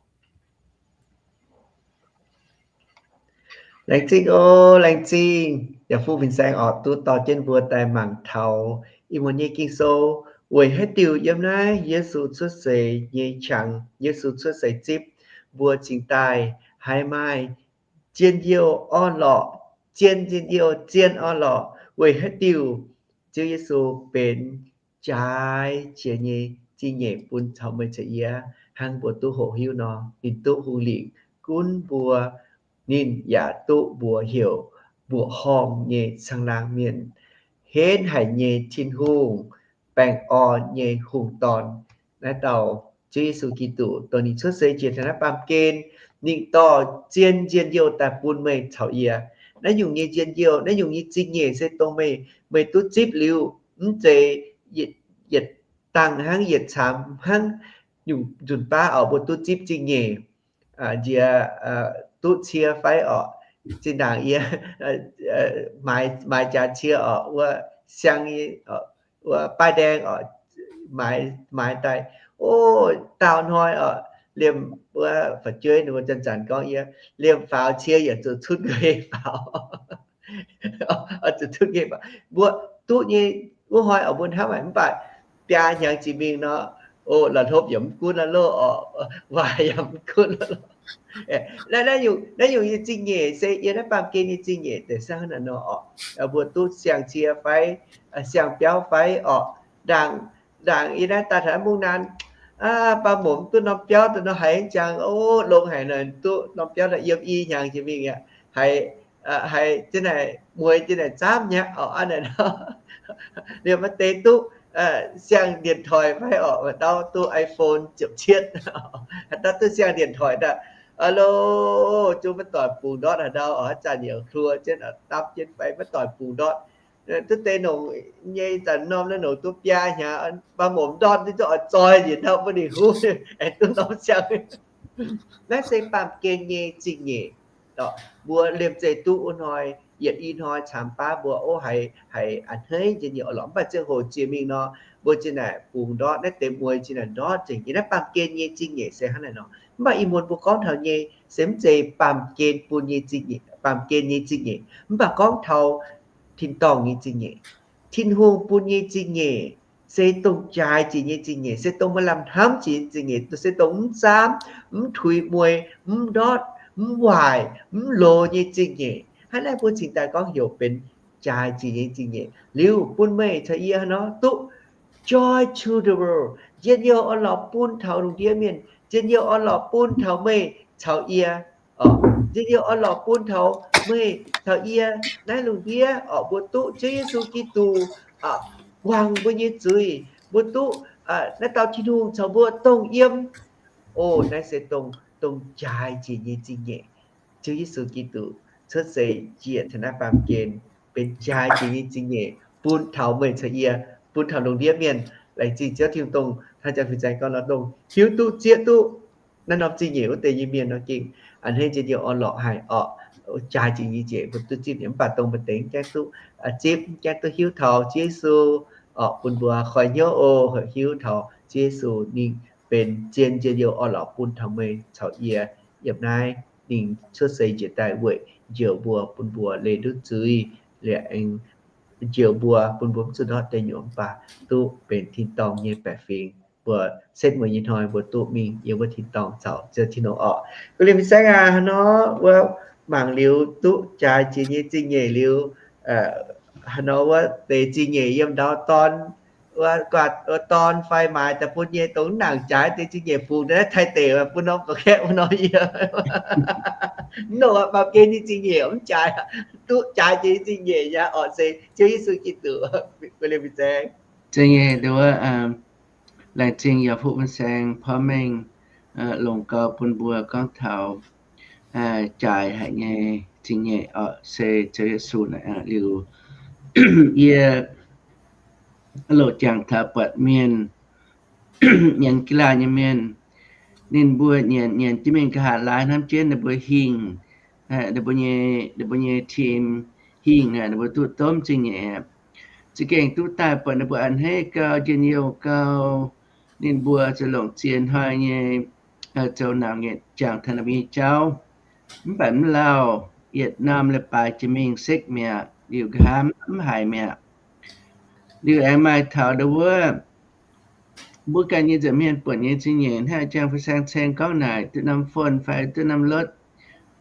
Laengz zingh oc, laengz zingh yaac fuqv fin-saeng oc, duqv dorh jienv mbuo daaih mangc taux ih muonz nyei Ging-Sou, weic haaix diuc yiem naaiv Yesu cuotv seix nyei qangx, Yesu cuotv seix zipv, mbuo cingx daaih haih maaih zien youh orn-lorqc, zien, zien youh zien orn-lorqc. Weic haaix diuc Ziouv Yesu benx jaaix jiex nyei zingh nyeic bun caux meih caux yie, hnangv mbuo duqv hoqc hiuv nor, ninh duqv hungh lingc gunv mbuo. Ninh yaac duqv mbuox heuc mbuoqc horngh nyei caangh laangh mienh, henv haic nyei Tin-Hungh, baengh orn nyei Hungh Dorn. Naaiv dauh Ziouv Yesu Giduc, dongh ninh cuotv seix jiex taux naaiv baamh gen, ninh dorh zien njien-youh daaih bun meih caux yie. Naaiv nyungc nyei njien-youh, naaiv nyungc nyei zingh nyeic se dongh meih, meih duqv zipv liuz, mv zeiz yietc, yietc dangh hnangv, yietc caamx hnangv. Nyungc nzunc baav oc, mbuo duqv zipv zingh nyeic, nziex duqv cie fai oc, zinh ndaangc yie maaiz, maaiz jaax cie oc, wuov siang, wuov ป้ายแดง oc, maaiz, maaiz daaih, o, daauh hnoi oc, liemh wuov fu'jueiv ninh mbuo zanc-zanc gorngv yie, liemh faaux cie yietc zuqc cunv nqa'haav faaux. Zuqc cunv nqa'haav faaux. Mbuo duqv nyei wuov hnoi oc, mbuo hnamv haic, mv baac biaa hnyangx jiex mingh nor, O, la'hlopv yaac mv gunv la'loh orqc, waaic yaac mv gunv la'loh. Naaiv, naaiv nyungc, naaiv nyungc nyei zingh nyeic se yiem naaiv baamh gen nyei zingh nyeic deix se hnangv naaiv nor orqc. Mbuo duqv siang-cie fai siang-biauv fai orqc, ndaangc, ndaangc yie naaiv daaih taux mungv naanc, baamh mouc mv duqv norm biauv daaih nor haiz jangx, o, longx haic nor, duqv norm biauv daaih yiem i hnyangx jiex mingh aqv. Haiz, haiz jienv naaic mueiz jienv naaic zaamv nyei orqc, aqv naaic nor. Liemh maaih deix duqv siang-điện thoại fai orqc, haaix dauh duqv iPhone ziepc cietv, haaix dauh duqv siang-điện thoại daaih, alo, zungv maiv doic bungx ndortv, haaix dauh oix haaix zanc yaac hluo jienv, dapv jienv fai maiv doic bungx ndortv. Duqv deix nongc nyei zanc norm naaiv nongc duqv biaa hnyangx, baamh mouc ndortv ninh zungv oix zoi njiec ndau bun ninh huv, aengx duqv norm siang. Naaiv se baamh gen nyei zingh nyeic. Mbuo liemh zeih duqv wuov hnoi, yietc i hnoi camx baav mbuo ov haiz, haiz a'hneiv njien-youh orn-lorqc. Mv baac ziangh hoc jiex mingh nor, mbuo zinh naaic bungx ndortv naaiv deix mueiz zinh naaic ndortv nzengc. Yiem naaiv baamh gen nyei zingh nyeic se hnangv naaiv nor. Mv baac ih muonz mbuo gorngv taux nyei se mv zeiz baamh gen bun nyei zingh nyeic, baamh gen nyei zingh nyeic. Mv baac gorngv taux tin-dorngh nyei zingh nyeic. Tin-Hungh bun nyei zingh nyeic se dongh jaaix jiex nyei zingh nyeic, se dongh maaih lamh hnamv jiex nyei zingh nyeic, se dongh mv zaamv, mv tuix mueiz, mv ndortv, mv waaic, mv loz nyei zingh nyeic. Hnangv naaiv mbuo cingx daaih gorngv heuc benx jaaix jiex nyei zingh nyeic. Liuz bun meih caux yie hnangv nor duqv joy to the world, njien-youh orn-lorqc bun taux lungh ndiev mienh, njien-youh orn-lorqc bun taux meih caux yie. Njien-youh orn-lorqc bun taux meih caux yie naaiv lungh ndiev orqc, mbuo duqv Ziouv Yesu Giduc buangh mbuo nyei zuiz, mbuo duqv naaiv dauh Tin-Hungh caux mbuo dongh yiem. O, naaiv se dongh, dongh jaaix jiex nyei zingh nyeic. Ziouv Yesu Giduc cuotv seix njiec taux naaiv baamh gen, benx jaaix jiex nyei zingh nyeic bun taux meih caux yie, bun taux lungh ndiev mienh. Laengz zingh Ziouv Tin-Hungh dongh hnangv jang fih zaeng gorngv nor, dongh hiuv duqv zieqv duqv naaiv norm zingh nyeic wuov deix nyei mienh nor gengh a'hneiv njien-youh orn-lorqc haic orqc. Jaaix jiex nyei zingh nyeic mbuo duqv zipv, mv baac dongh maaih deix mv gaengh duqv zipv, mv gaengh duqv hiuv taux Ziouv Yesu orqc, bun mbuo koi hnyouv o, hiuv taux Ziouv Yesu ninh benx zien njien-youh orn-lorqc bun taux meih caux yie yiem naaiv. Ninh cuotv seix njiec daaih weic njoux mbuo, bun mbuo leih ndutv zuiz, liuz aengx njoux mbuo, bun mbuo mv zuqc ndortv deic nyuoqc, mv baac duqv benx tin-dorngh nyei baeqc fingx. Mbuo setv mueiz nyei hnoi mbuo duqv mingh yiem wuov tin-dorngh caux Ziouv Tin-Hungh orqc. Guv liemh fin-saeng aac, haaix nor wuov mangc liuz duqv jaaix jiex nyei zingh nyeic liuz, haaix nor wuov deix zingh nyeic yiem ndau dorn, wuov guaax wuov dorn fai maaiz daaih bun nyei, dongh mv nangc jaaix deix zingh nyeic fungx daaih naaiv Taiv deic bun norm ga'kaeqv wuov norm yie. Mv nongc aqv, baamh gen nyei zingh nyeic mv jaaix, duqv jaaix jiex nyei zingh nyeic nyei orqc se Ziouv Yesu Giduc. Guv liemh fin-saeng. Zingh nyeic nduov, laengz zingh yaac fuqv fin-saeng porv mengh longc gau bun mbuo gorngv taux jaaix haic nyei zingh nyeic orqc se Ziouv Yesu naaic aqv. Liuz yie loc jangx taux buatc mienh nyienz ga'naaiv nyei mienh, ninh mbuo nyienz, nyienz jienv mingh nqa'haav laai hnamv jienv ninh mbuo hingh, ninh mbuo nyei, ninh mbuo nyei team hingh naaic, ninh mbuo duqv domh zingh nyeic aqv. Za'gengh duqv daaih buatc ninh mbuo a'hneiv gau, njien-youh gau. Ninh mbuo zuqc longc ziex hnoi nyei zoux nauc nyei jangx taux ninh mbuo nyei jauv. Mv baac mv lauh, yietc norm leiz-baaix jiex mingh sekv mi'aqv, liuz nqa'haav mv haiz mi'aqv. Liuz aengx maaih taux ndau wuov mbuo ganh nyei nza'hmien buonc nyei zingh nyeic hnangv jang fin-saeng ceng gorngv naaic, duqv norm phone fai duqv norm lotv,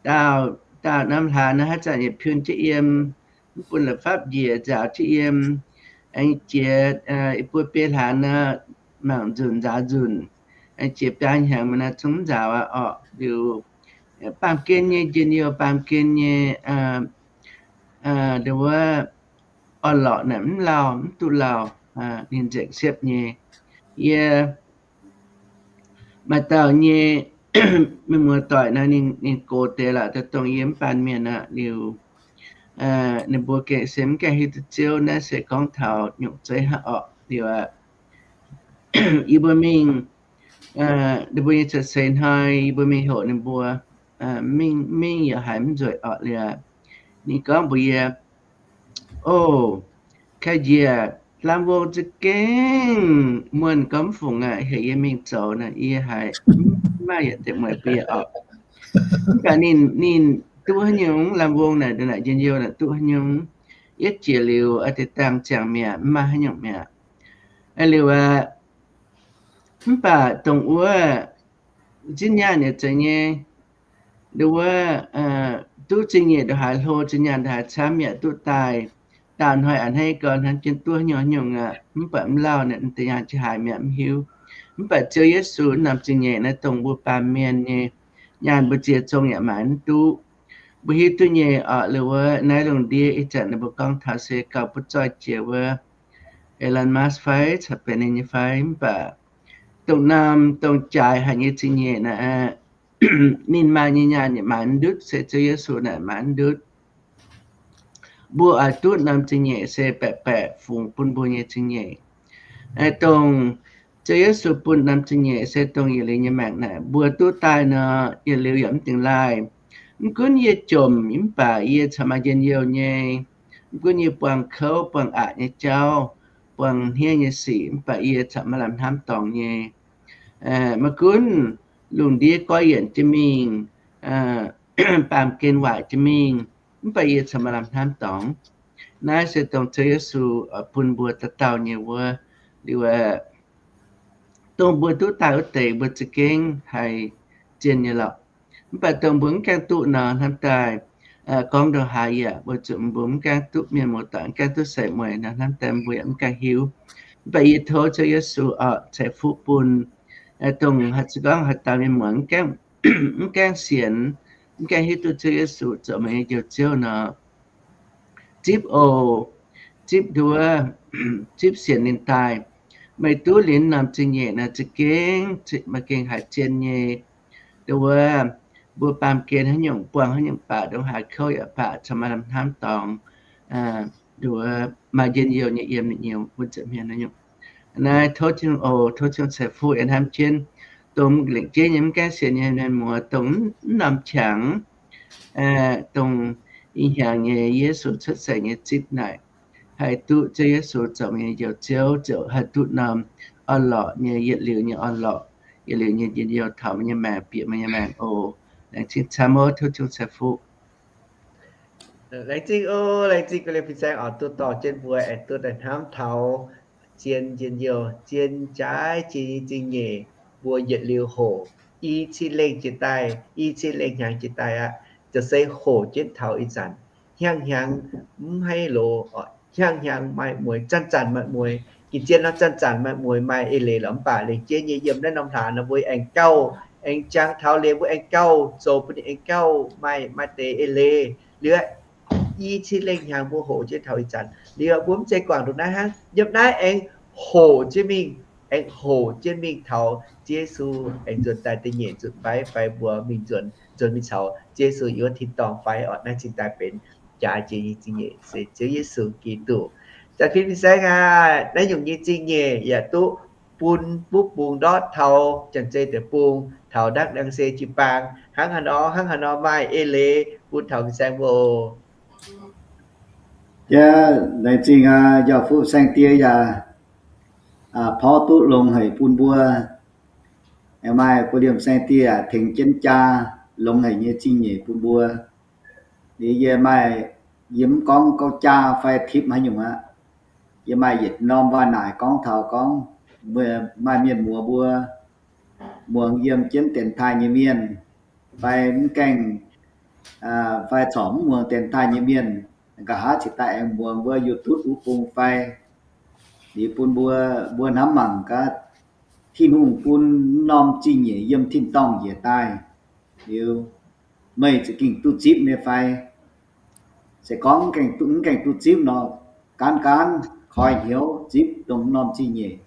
daauh, daauh norm hlaang nor haaix zanc yietc piun jienv yiem, mv bun la'fapv njiec nzaaux jienv yiem. Aengx jiex i buo biei hlaang nor, mangc nzunc nzaaux nzunc. Aengx jiex biaa hnyangx mv nor zungv mv nzaaux aqv orqc. Liuz baamh gen nyei njien-youh, baamh gen nyei ndau wuov orn-lorqc naaic mv lauh, mv duqv lauh, ninh nzengc siepv nyei. Yie maaih dauh nyei mienh muoz-doic nor, ninh, ninh gox deix lorqc, daaih dongh yie mv baan mienh aqv. Liuz ninh mbuo gengh se mv gaengh hiuv duqv Ziouv, naaiv se gorngv taux nyungc zeiv hnangv orqc. Liuz yie mbuo mingh, ninh mbuo nyei cuotv seix hnoi yie mbuo mingh hoqc ninh mbuo, mingh, mingh yaac haiz mv nzueic orqc. Liuz ninh gorngv mbuox yie, O, kai njiec lamh wong za'gengh muonh gormx fungc aqv, heuc yie mingh zoux naaic, yie haiz mv maaih yietc deix mueiz bun yie orqc. Mv baac ninh, ninh duqv haaix nyungc lamh wong naaic, naaic njien-youh naaic duqv haaix nyungc, yietv jiex liuz deix dangh ziangh mi'aqv, mv maaih haaix nyungc mi'aqv. Liuz aqv, Mv baac dongh wuov zinh nyaanh yietc zeiz nyei, nduov wuov, duqv zingh nyeic ndongc haaix hlo, zinh nyaanh ndongc haaix camv yaac duqv daaih. Daauh hnoi a'hneiv gau hnangv jienv duqv nyungc-nyungc aqv, mv baac mv lauh naaic deix nyaanh jiex haaix mi'aqv mv hiuv. Mv baac Ziouv Yesu norm zingh nyeic naaiv dongh mbuo baamh mienh nyei nyaanh mbu'ziex zong yaac maaiz mv duqv. Mbuo hiuv duqv nyei oc, liuz wuov naaiv lungh ndiev ih zanc ninh mbuo gorngv taux se gauh butv zoih jiex wuov Elon Musk fai caux benx ninh nyei fai, mv baac dongh norm dongh jaaix haic nyei zingh nyeic naaiv, ninh maaih nyei nyaanh yaac maaiz mv ndutv, se Ziouv Yesu naaic maaiz mv ndutv. Mbuo oix duqv norm zingh nyeic se baeqc baeqc fungx bun mbuo nyei zingh nyeic. Dongh Ziouv Yesu bun norm zingh nyeic se dongh yietc liuz nyei maengc naaic, mbuo duqv daaih nor, yietc liuz yaac mv dingc laih. Mv gunv yie jomc mv baac yie corc maaih njien-youh nyei. Mv gunv yie buangh kouv buangh aqc nyei jauv, buangh hniev nyei sic mv baac yie corc maaih lamh hnamv dorngx nyei. Maiv gunv lungh ndiev goiv yienc jienv mingh, baamh gen waaic jienv mingh, mv baac yie corc maaih lamh hnamv dorngx. Naaiv se dongh Ziouv Yesu oix bun mbuo dauh dauh nyei wuov. Liuz, dongh mbuo duqv daaih wuov deix mbuo za'gengh haih zien nyei lorqc. Mv baac dongh mbuo mv gaengh duqv nor, hnamv daaih gorngv ndongc haaix yaac weic zuqc mbuo mv gaengh duqv mienh muoz-doic, mv gaengh duqv seix mueiz nor, hnamv daaih mbuo yaac mv gaengh hiuv. Mv baac yie tov Ziouv Yesu oc ceix fuqv bun dongh haih se gorngv haaix dauh mienh muoz mv gaengh sienx, mv gaengh hiuv duqv Ziouv Yesu zoux meih nyei Njoux Ziouv nor, zipv oc, zipv nduov, zipv sienx ninh daaih. Meih duqv liuz norm zingh nyeic naaic za'gengh, meih gengh haiz zien nyei. Nduov, mbuo baamh gen haaix nyungc buangh haaix nyungc baac, ndongc haaix kouv yaac baac, corc maaih lamh hnamv dorngx, nduov, maaih njien-youh nyei yiem ninh nyei wuov nza'hmien haaix nyungc. Naaiv tov Tin-Hungh oc, tov Tin-Hungh ceix fuqv yaac hnamv jienv dongh lengc jeiv nyei mv gaengh sienx nyei mienh muoz, dongh mv norm qangx, dongh ih hnyangx nyei Yesu cuotv seix nyei zipv naaic, haih duqv Ziouv Yesu zoux meih nyei Njoux Ziouv, ziouc haih duqv norm orn-lorqc nyei, yietc liuz nyei orn-lorqc, yietc liuz nyei njien-youh taux meih nyei maengc, bieqc meih nyei maengc oc. Laengz zingh camv oc, tov Tin-Hungh ceix fuqv. Laengz zingh oc, laengz zingh ga'naaiv fin-saeng oc, duqv dorh jienv mbuo aengx duqv daaih hnamv taux zien njien-youh, zien jaaix jiex nyei zingh nyeic, mbuo yietc liuz hoqc, i cin lengh jiex daaih, i cin lengh hnyangx jiex daaih aqv, ziouc se hoqc jienv taux ih zanc. Hnyangx-hnyangx mv haih loz, hnyangx-hnyangx maaih mueiz, zanc-zanc maaih mueiz. Gin-zien nor zanc-zanc maaih mueiz, maaih eix leiz lorqc, mv baac lengc jeiv nyei yiem naaiv norm hlaax nor mbuo aengx gauh, aengx jangx taux leiz mbuo aengx gauh zoux bun ninh aengx gauh maaih, maaih deix eix leiz. Liuz i cin lengh hnyangx mbuo hoqc jienv taux ih zanc. Liuz mbuo mv zeiz guangc nduqc naaiv hnangv, yiem naaiv aengx hoqc jienv mingh, aengx hoqc jienv mingh taux Ziouv Yesu aengx nzuonx daaih da'nyeic nzunc fai, fai mbuo mingh nzuonx, nzuonx mingh caux Ziouv Yesu yiem wuov tin-dorngh fai oc. Naaiv cingx daaih benx jaaix jiex nyei zingh nyeic se Ziouv Yesu Giduc. Zanc fim fin-saeng aac, naaiv nyungc nyei zingh nyeic yaac duqv bun buv bung ndortv taux Janx-Zei deic-bung, taux Ndakv Liangv Se jiu-baang, hnangv haaix nor, hnangv haaix nor maaih eix leiz bun taux fin-saeng mbuo oc. Yie laengz zingh aa, njoux fuqv saeng-die yaac porv duqv longx haic bun mbuo. Aengx maaih buo liemh saeng-die yaac tengx jienv jaa longx haic nyei zingh nyeic bun mbuo. Liuz yie maaih, yie mv gorngv gauh jaa fai tipv haaix nyungc aqv. Yie maaih yietc norm waac-naaic gorngv taux gorngv maaih mienh muoz mbuo muangx yiem jienv dienx taaih nyei mienh, fai mv gaengh, fai corc mv muangx dienx taaih nyei mienh, nqa'haav cingx daaih aengx muangx wuov YouTube wuov bung fai. Liuz bun mbuo, mbuo hnamv mangc gaax, Tin-Hungh bun norm zingh nyeic yiem tin-dorngh njiec daaih, liuz meih za'gengh duqv zipv nyei fai? Se gorngv mv gaengh duqv zipv nor, gaanv gaanv koi hnyouv zipv dongh norm zingh nyeic.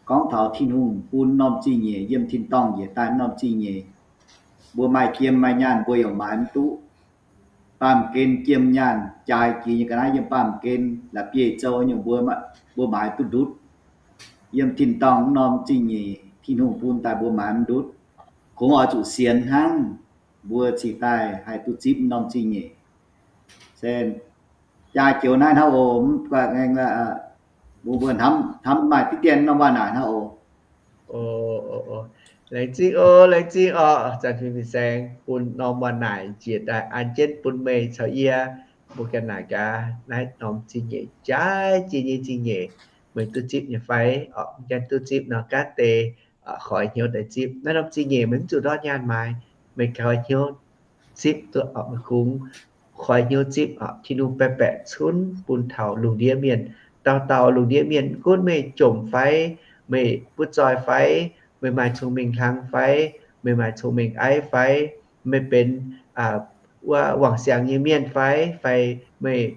Gorngv taux Tin-Hungh bun norm zingh nyeic yiem tin-dorngh njiec daaih norm zingh nyeic, mbuo maaih jiem maaih nyaanh mbuo yaac maaiz mv duqv. Baamh gen jiem nyaanh jaaix jiex nyei ga'naaiv yiem baamh gen la'bieiv-zou nyungc mbuo, mbuo maaiz duqv ndutv. Yiem tin-dorngh norm zingh nyeic Tin-Hungh bun daaih mbuo maaiz mv ndutv. Kungx oix zuqc sienx hnangv, mbuo cingx daaih haih duqv zipv norm zingh nyeic. Se jaa joux naaiv hnangv oc, mbuo hnamv, hnamv maaih diqv dien norm waac naaic hnangv oc. Laengz zingh oc, laengz zingh oc, zanc fim fin-saeng bun norm waac naaic njiec daaih an jienv bun meih caux yie mbuo ganh naaic gaax naaiv norm zingh nyeic jaaix jiex nyei zingh nyeic. meih duqv zipv nyei fai? Oc, mv gaengh duqv zipv nor, gaatv deix oix hnyouv daaih zipv. Naaiv norm zingh nyeic meih mv zuqc ndortv nyaanh maaiz. Meih koi hnyouv zipv duqv oc, meih kungx koi hnyouv zipv oc. Tin-Hungh baeqc baeqc cunv bun taux lungh ndiev mienh. Dauh dauh lungh ndiev mienh, gunv meih jomc fai, meih butv zoih fai, meih maaih cong-mengh hlang fai, meih maaih cong-mengh aiv fai, meih benx wuov wangc siangx nyei mienh fai, fai meih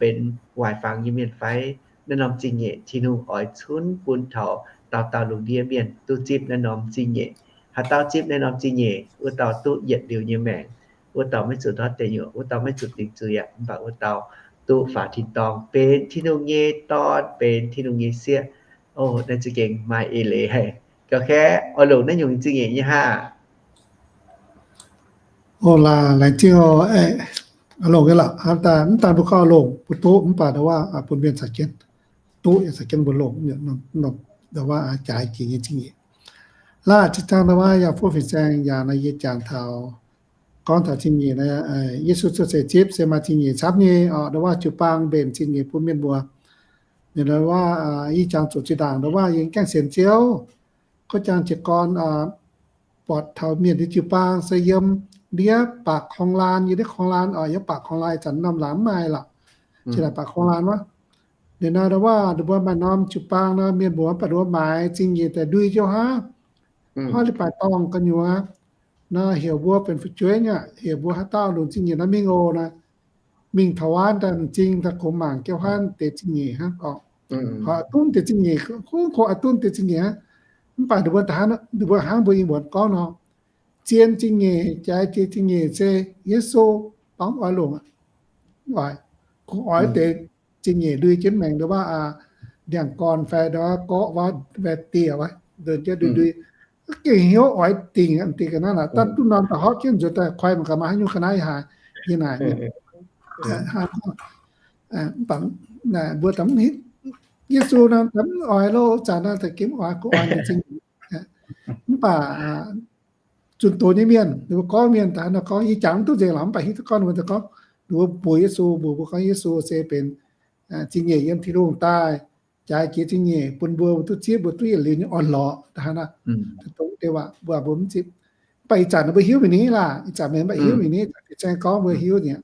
benx waaic fangx nyei mienh fai, naaiv norm zingh nyeic Tin-Hungh oix cunv bun taux dauh dauh lungh ndiev mienh duqv zipv naaiv norm zingh nyeic. Haaix dauh zipv naaiv norm zingh nyeic, wuov dauh duqv yietc liuz nyei maengc. Wuov dauh maiv zuqc ndortv deic nyuoqc, wuov dauh maiv zuqc dingc zuiz aqv, mv baac wuov dauh duqv faaux tin-dorngh, benx Tin-Hungh nyei dorn, benx Tin-Hungh nyei sieqv. O, naaiv za'gengh maaih eix leiz haic. Gauh kaeqv, oix longc naaiv nyungc zingh nyeic nyei hnangv. O, laaix laengz zingh oc. Oix longc nyei lorqc. Mv daan mbuo gorngv oix longc, mbuo duqv, mv baac ndau wuov bun mienh caux jienv duqv yaac caux jienv mbuo longc ndau wuov jaaix jiex nyei zingh nyeic. Laaix zinh dangh ndau wuov yaac fuqv fin-saeng yaac naaiv yie jangx taux, gorngv taux zingh nyeic naaiv, Yesu cuotv seix zipv se maaih zingh nyeic camv nyei oc. Ndau wuov jiu-baang mbenc zingh nyeic bun mienh mbuo. Ninh ndau wuov, yie jangx zuqc zinh ndaangc ndau wuov yie gaengh sienx Ziouv, gorngv jangx jiez gorn buatc taux mienh nyei jiu-baang se yiem ndiev baac korng laan, yiem ndiev korng laan oc, yiem baac korng laan, ih zanc norm laangz mv maaih lorqc. Jiex naaic baac korng laan wuov. Ninh naaiv ndau wuov ninh mbuo maaih norm jiu-baang nor, mienh mbuo mv baac ninh mbuo maaiz zingh nyeic daaih ndui jienv wuov, hnoi leiz-baaix dorngh gu'nyuoz nor, heuc mbuo benx fu'jueiv nyei, heuc mbuo haaix dauh longc zingh nyeic nor mingh oc naaic. Mingh taux wuov daaih m'zing daaih kungx mangc jienv wuov deix zingh nyeic hnangv oc. Hoic duqv deix zingh nyeic, kungx oix duqv deix zingh nyeic hnangv. Mv baac ninh mbuo, ninh mbuo hnangv mbuo ih muonz gorngv nor, zien zingh nyeic, jaaix jiex zingh nyeic se Yesu, mv oix longc, mv oix, kungx oix deix zingh nyeic ndui jienv maengc ndau wuov, ndiangx-gorn fai ndau wuov gorqv wuov, fai dieh wuov, ndon jienv ndui ndui. Gengh hnyouv oix dingc, dingc ga'naaiv naaic, daaih duqv norm daaih horpc jienv nzuonx daaih koi mangc gaax maaih haaix nyungc ga'naaiv haic. Yie naaic mv baac mbuo daaih, Yesu naaic mv oix lo, zanc naaiv daaih gengh mv oix, kungx oix deix zingh. Mv baac zunh doz nyei mienh, ninh mbuo gorngv mienh daaih nor gorngv, yie jangx mv duqv nzengc lorqc, mv baac hiuv duqv gorngv ninh mbuo gorngv, ninh mbuo mbuox Yesu, mbuox, mbuox gorngv Yesu se benx zingh nyeic yiem Tin-Hungh daaih, jaaix jiex zingh nyeic bun mbuo, mbuo duqv zipv, mbuo duqv yietc liuz nyei orn-lorqc daaih hnangv naaic. Dongh deix waac mbuo, mbuo mv zipv. Mv baac ih zanc ninh mbuo hiuv mingh ni laah, ih zanc meih mv baac hiuv mingh ni, fin-saeng gorngv mbuo hiuv nyei.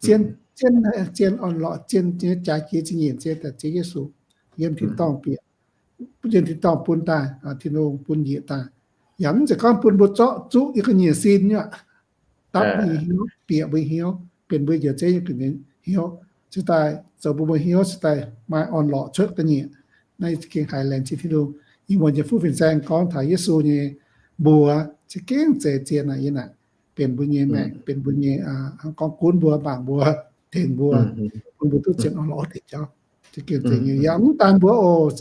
Zien, zien, zien orn-lorqc, zien jaaix jiex zingh nyeic se daaih ziex Yesu yiem tin-dorngh bieqc, yiem tin-dorngh bun daaih, Tin-Hungh bun njiec daaih. Yaac mv zeiz gorngv bun mbuo zorqv zuqv yiem ga'nyiec sin nyei aqv. Dapv mbuo nyei hnyouv, bieqc mbuo nyei hnyouv, benx mbuo njoux zeiv nyei ga'nyiec hnyouv, cingx daaih zoux bun mbuo hnyouv cingx daaih maaih orn-lorqc cuotv ga'nyiec. Naaiv gengh haiz laengz zingh Tin-Hungh. Ih muonz nyei fuqv fin-saeng gorngv taux Yesu nyei mbuox za'gengh zeiz zien aqv. Yie naaic benx mbuo nyei maengc, benx mbuo nyei, gorngv gunv mbuo, mangc mbuo, tengx mbuo, bun mbuo duqv zien orn-lorqc deix jauv. Za'gengh zeiz nyei. Yaac mv daan mbuo oc,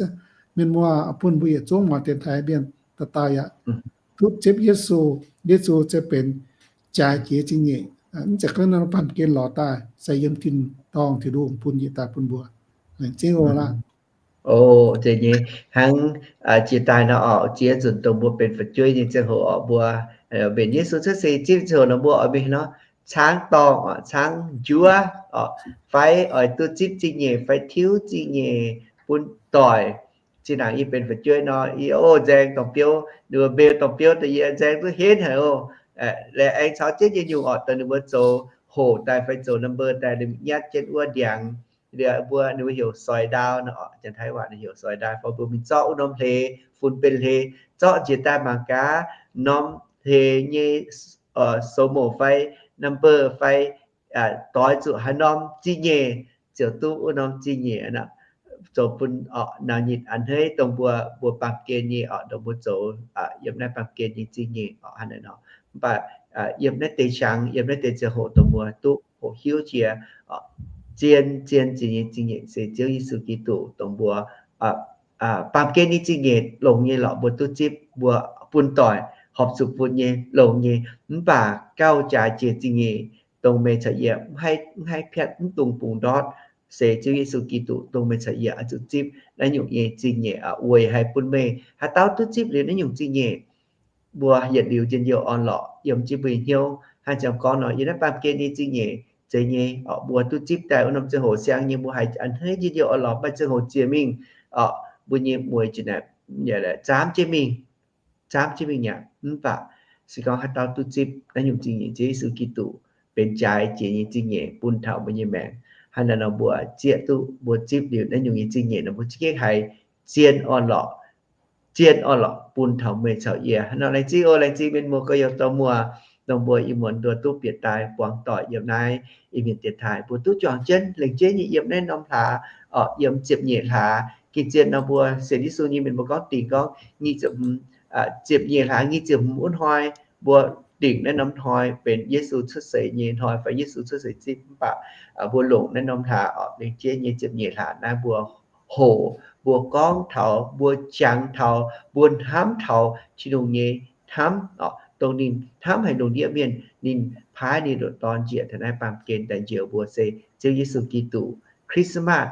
mienh muoz bun mbuo yietc zungv muangx dienx taaix mienh dauh dauh yaac duqv zipv Yesu. Yesu se benx jaaix jiex zingh nyeic. Mv zeiz gorngv norm baamh gen lorz daaih, se yiem tin-dorngh Tin-Hungh bun njiec daaih bun mbuo. Laengz zingh oc laah. O, zeiz nyei. Hnangv jiex daaih nor oc, ziex nzunc dongh mbuo benx fu'jueiv nyei ziangh hoc oc, mbuo mbenc Yesu cuotv seix zipv ziangh hoc nor, mbuo oix mingh nor, caangv dorngh oc, caangv njuov oc, fai oix duqv zipv zingh nyeic fai tiuv zingh nyeic bun doic. Zinh ndaangc yie benx fu'jueiv nor, yie o nzaeng dorngh biouv, ninh mbuo mbeu dorngh biouv daaih, yie nzaeng duqv henv haic oc. Laengz aengx caux jienv nyei nyungc oc, dongh ninh mbuo zoux hoc daaih fai zoux number daaih, ninh nyatv jienv wuov ndiangx, liuz mbuo ninh mbuo heuc soi ndaau nor, Janx-Taiv waac ninh heuc soi ndaau, fai mbuo mingh zorqv wuov norm hleix, fun-benx hleix, zorqv njiec daaih mangc gaax norm hleix nyei sou moc fai number fai doix zuqc haaix norm zingh nyeic, ziouc duqv wuov norm zingh nyeic. Zoux bun oc, nau nyitc a'hneiv dongh mbuo, mbuo baamh gen nyei oc, dongh mbuo zoux yiem naaiv baamh gen nyei zingh nyeic oc, hnangv naaiv nor. Mv baac yiem naaiv deix qangx, yiem naaiv deix ziangh hoc dongh mbuo duqv hoqc hiuv jiex zien, zien zingh nyeic, zingh nyeic se Ziouv Yesu Giduc, dongh mbuo baamh gen nyei zingh nyeic longx nyei lorqc, mbuo duqv zipv, mbuo bun doic horpc zuqc bun nyei, longx nyei. Mv baac gauh jaaix jiex zingh nyeic, dongh meih caux yie mv haih piatv, mv dungx bungx ndortv, se Ziouv Yesu Giduc, dongh meih caux yie oix zuqc zipv naaiv nyungc nyei zingh nyeic oc. Weic haaix bun meih, haaix dauh duqv zipv liuz naaiv nyungc zingh nyeic, mbuo yietc liuz njien-youh orn-lorqc yiem jienv mbuo nyei hnyouv. Hnangv ziangx gorngv nor, yiem naaiv baamh gen nyei zingh nyeic zeiz nyei oc, mbuo duqv zipv daaih wuov norm ziangh hoc siang nyei, mbuo haiz a'hneiv njien-youh orn-lorqc, maaih ziangh hoc ziec mingh orqc, mbuo nyei mueiz jiex naaic zaamv jienv mingh, zaamv jienv mingh aqv. Mv baac se gorngv haaix dauh duqv zipv naaiv nyungc zingh nyeic, Ziouv Yesu Giduc benx jaaix jiex nyei zingh nyeic bun taux mbuo nyei maengc, hnangv naaiv nor mbuo zieqv duqv, mbuo zipv liuz naaiv nyungc nyei zingh nyeic nor mbuo za'gengh haiz zien orn-lorqc, zien orn-lorqc bun taux meih caux yie. Hnangv nor laengz zingh oc, laengz zingh mienh muoz gorx-youz dorh muoz, dongh mbuo ih muonz nduov duqv bieqc daaih buangh doic yiem naaiv Iu-Mienh dienx taaih, mbuo duqv juangc jienv lengc jeiv nyei yiem naaiv norm hlaax, orqc, yiem ziepc nyeic hlaax. Geh zien nor mbuo sienx Yesu nyei mienh mbuo gorngv dingc gorngv nyic ziepc hmz, ziepc nyeic hlaax nyic ziepc hmz wuov hnoi, mbuo dingc naaiv norm hnoi benx Yesu cuotv seix nyei hnoi fai Yesu cuotv seix zipv. Mv baac mbuo longc naaiv norm hlaax, orqc, lengc jeiv nyei ziepc nyeic hlaax naaiv mbuo hoqc, mbuo gorngv taux, mbuo jangx taux, mbuo hnamv taux Tin-Hungh nyei hnamv, orqc, dongh ninh hnamv haic lungh ndiev mienh, ninh paaiv ninh ndoqc Dorn njiec taux naaiv baamh gen daaih njoux mbuo se Ziouv Yesu Giduc. Christmas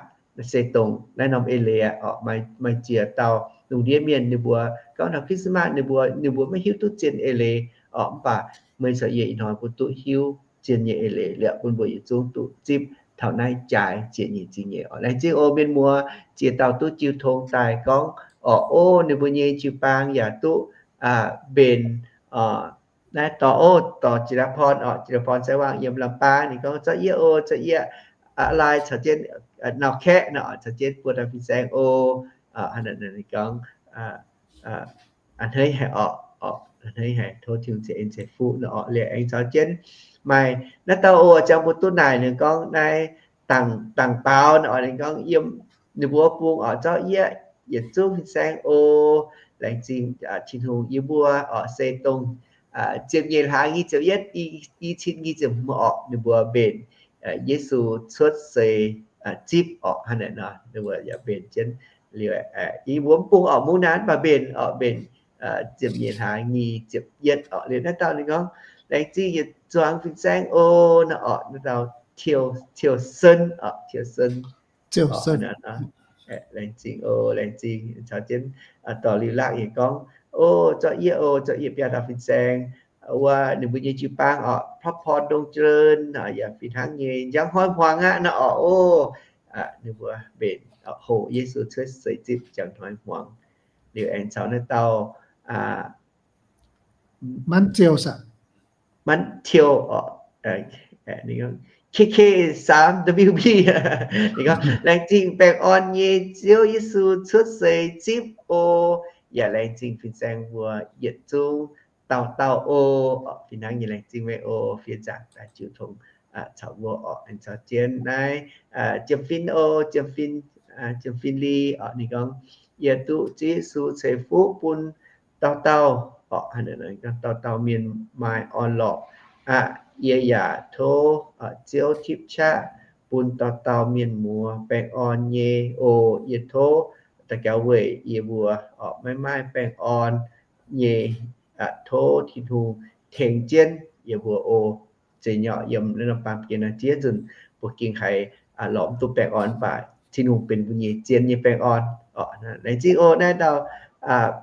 se dongh naaiv norm eix leiz, orqc, maaih ziex dauh lungh ndiev mienh ninh mbuo gorngv taux Christmas ninh mbuo, ninh mbuo maiv hiuv duqv zien eix leiz, orqc, mv baac meih caux yie ih hnoi mbuo duqv hiuv zien nyei eix leiz liuz bun mbuo yietc zungv duqv zipv taux naaiv jaaix jiex nyeic zingh nyeic. Orqc, laengz zingh oc mienh muoz, ziex dauh duqv jiu tong daaih gorngv, orqc, o, ninh mbuo nyei jiu-baang yaac duqv mbenc, naaiv dorh, o, dorh Jiez Laauv Porn, orqc, Jiez Laauv Porn Sai Wangh yiem Lamh Baang, ninh gorngv, Zorqv yie o, zorqv yie, aa, lai caux jienv nau kaeqv nor, caux jienv buo dauh fin-saeng o. Ninh gorngv, a'hneiv haic orqc, a'hneiv haic, tov Tin-Hungh ceix en ceix fuqv nor orqc. Liuz aengx caux jienv maaih naaiv dauh o, ziangh mbuo duqv naaic ninh gorngv naaiv dangc, dangc baaux nor orqc, ninh gorngv yiem ninh mbuo bung orqc, zorqv yie yietc zungv fin-saeng o. Laengz zingh Tin-Hungh, yie mbuo orqc se dongh ziepc nyeic hlaax nyic ziepc yietv, i cin nyic ziepc hmz orqc, ninh mbuo mbenc Yesu cuotv seix zipv orqc. Hnangv naaic nor ninh mbuo yaac mbenc jienv liuz, i mbuo mv bung orqc, mungv naaiv mv baac mbenc orqc, mbenc ziepc nyeic hlaax nyic ziepc yietv orqc. Liuz naaiv dauh ninh gorngv, Laengz zingh yietc zuangx fin-saeng o, nor orqc, naaiv dauh Tiou, Tiou Sen orqc, Tiou Sen. Laengz zingh o, laengz zingh. Caux jienv dorh liuz laangh yietc gorngv, O, zorqv yie o, zorqv yie biaa dauh fin-saeng wuov ninh mbuo nyei jiu-baang orqc, พระพร dongh jiex orqc, yaac fih hnangv nyei njang hnoi hmuangx aqv nor orqc. O, ninh mbuo mbenc hoqc Yesu cuotv seix zipv njang hnoi hmuangx. Liuz aengx caux naaiv dauh Manv Ziou, Manv Tiou orqc, K K six W B, ninh gorngv, Laengz zingh baengh orn nyei Ziouv Yesu cuotv seix zipv o. Yaac laengz zingh fin-saeng mbuo yietc zungv dauh dauh o. Fih hnangv nyei, laengz zingh meih o, fiev nzaangc daaih jiu tong caux mbuo orqc. Aengx caux jienv naaiv Jiem Fin o, Jiem Fin, Jiem Fin Li orqc, ninh gorngv, Yie duqv Ziouv Yesu ceix fuqv bun dauh dauh orqc, dauh dauh mienh maaih orn-lorqc aqv. Yie yaac tov Ziouv tipv qaqv bun dauh dauh mienh muoz baengh orn nyei oc. Yie tov daux gaux weic yie mbuo orqc maiv maaih baengh orn nyei, tov Tin-Hungh tengx jienv yie mbuo oc. Zeiz nyei orqc, yiem naaiv norm baamh gen naaiv ziex nzunc mbuo gengh haiz lorz mv duqv baengh orn, mv baac Tin-Hungh benx mbuo nyei zien nyei baengh orn orqc. Laengz zingh oc. Naaiv dauh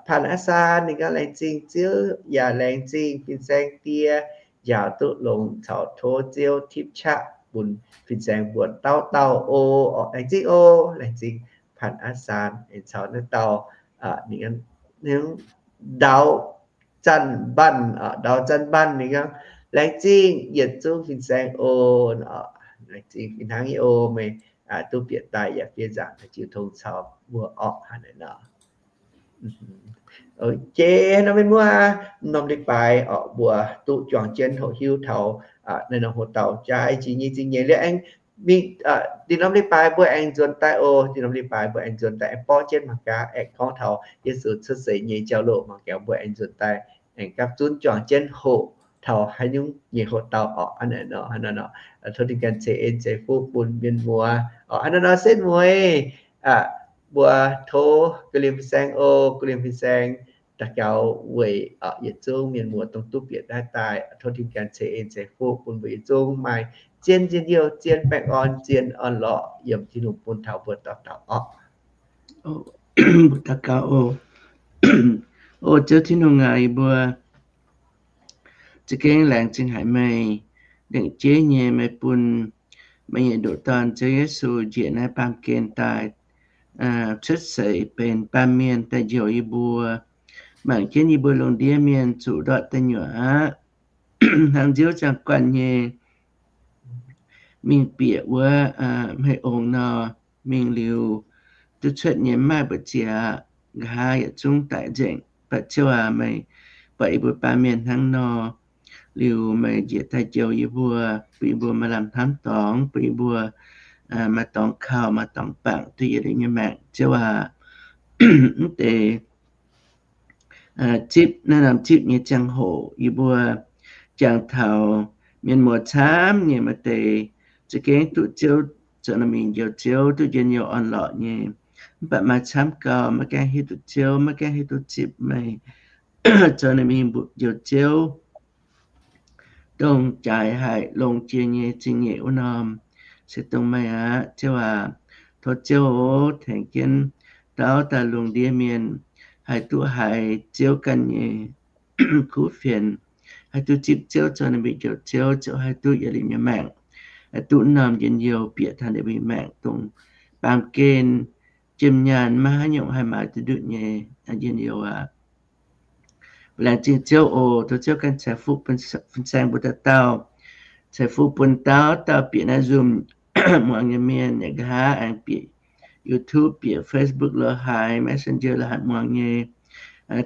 Panh Aa Saan ninh gorngv, Laengz zingh Ziouv yaac laengz zingh fin-saeng die njaaux duqv longx caux tov Ziouv tipv qaqv bun fin-saeng mbuo dauh dauh oc. Laengz zingh oc. Laengz zingh Panh Aa Saan. Aengx caux naaiv dauh, ninh, Ndau Zanc Mbanh, Ndau Zanc Mbanh ninh gorngv, Laengz zingh yietc zungv fin-saeng oc. Laengz zingh fih hnangv nyei oc. Meih duqv bieqc daaih yaac fiev nzaangc daaih jiu tong caux mbuo orqc. Hnangv naaiv nor, jiex norm mienh muoz, norm leiz-baaix orqc mbuo duqv juangc jienv hoqc hiuv taux naaiv norm hoc-dauh jaaix jiex nyei zingh nyeic liuz aengx mingh, dinh norm leiz-baaix mbuo aengx nzuonx daaih oc. Dinh norm leiz-baaix mbuo aengx nzuonx daaih aengx borqv jienv mangc gaax, aengx gorngv taux Yesu cuotv seix nyei jauv-louc mangc gaax, mbuo aengx nzuonx daaih aengx gapv zunv juangc jienv hoqc taux haaix nyungc nyei hoc-dauh orqc. Hnangv naaiv nor, hnangv naaiv nor, tov Tin-Hungh ganh ceix en ceix fuqv bun mienh muoz orqc. Hnangv naaiv nor setv mueiz mbuo tov ga'liem fin-saeng oc, ga'liem fin-saeng daux gaux weic yietc zungv mienh muoz dongh duqv bieqc daaih daaih. Tov Tin-Hungh ganh ceix en ceix fuqv bun mbuo yietc zungv maaih zien njien-youh, zien baengh orn, zien orn-lorqc yiem Tin-Hungh bun taux mbuo dauh dauh orqc. Daux gaux oc. O Ziouv Tin-Hungh aac, yie mbuo za'gengh laengz zingh haic meih, lengc jeiv nyei meih bun meih nyei ndoqc Dorn Ziouv Yesu njiec naaiv baamh gen daaih cuotv seix benx baamh mienh daaih njoux yie mbuo. Mangc jienv yie mbuo lungh ndiev mienh zuqc ndortv da'nyuoqc aqv. Hnangv nziouv ziangh guanh nyei mingh bieqc wuov hmei ongx nor, mingh liuz duqv cuotv nyei mv maaih mbu'ziex aqv. Nqa'haav yietc zungv daic nzengc. Mv baac Ziouv aac, meih buatc yie mbuo baamh mienh hnangv nor, liuz meih njiec daaih njoux yie mbuo, bun yie mbuo maaih lamh hnamv dorngx, bun yie mbuo maaih dorngx kaux, maaih dorngx bangc duqv yietc liuz nyei maengc. Ziouv aac, mv deix zipv naaiv norm zipv nyei ziangh hoc yie mbuo jangx taux mienh muoz camv nyei maaih deix za'gengh duqv Ziouv zoux naamh mingh njoux Ziouv duqv njien-youh orn-lorqc nyei. Mv baac maaih camv gau maiv gaengh hiuv duqv Ziouv, maiv gaengh hiuv duqv zipv meih zoux naamh mingh njoux Ziouv, dongh jaaix haic longx jiex nyei zingh nyeic wuov norm se dongh meih aqv. Ziouv aac, tov Ziouv tengx jienv dauh dauh lungh ndiev mienh haih duqv haiz Ziouv ganh nyei kuv fienx, haih duqv zipv Ziouv zoux naamh mingh njoux Ziouv, ziouc haih duqv yietc liuz nyei maengc, haih duqv norm njien-youh bieqc taux naamh mingh maengc dongh baamh gen jiem nyaanh maiv haaix nyungc haih maaiz duqv ndutv nyei njien-youh aqv. Mbuo laengz zingh Ziouv oc. Tov Ziouv ganh ceix fuqv fin-saeng mbuo dauh dauh, ceix fuqv bun dauh dauh bieqc naaiv Zoom muangx nyei mienh, yaac nqa'haav aengx bieqc YouTube, bieqc Facebook lo haaix, Messenger lo haaix muangx nyei,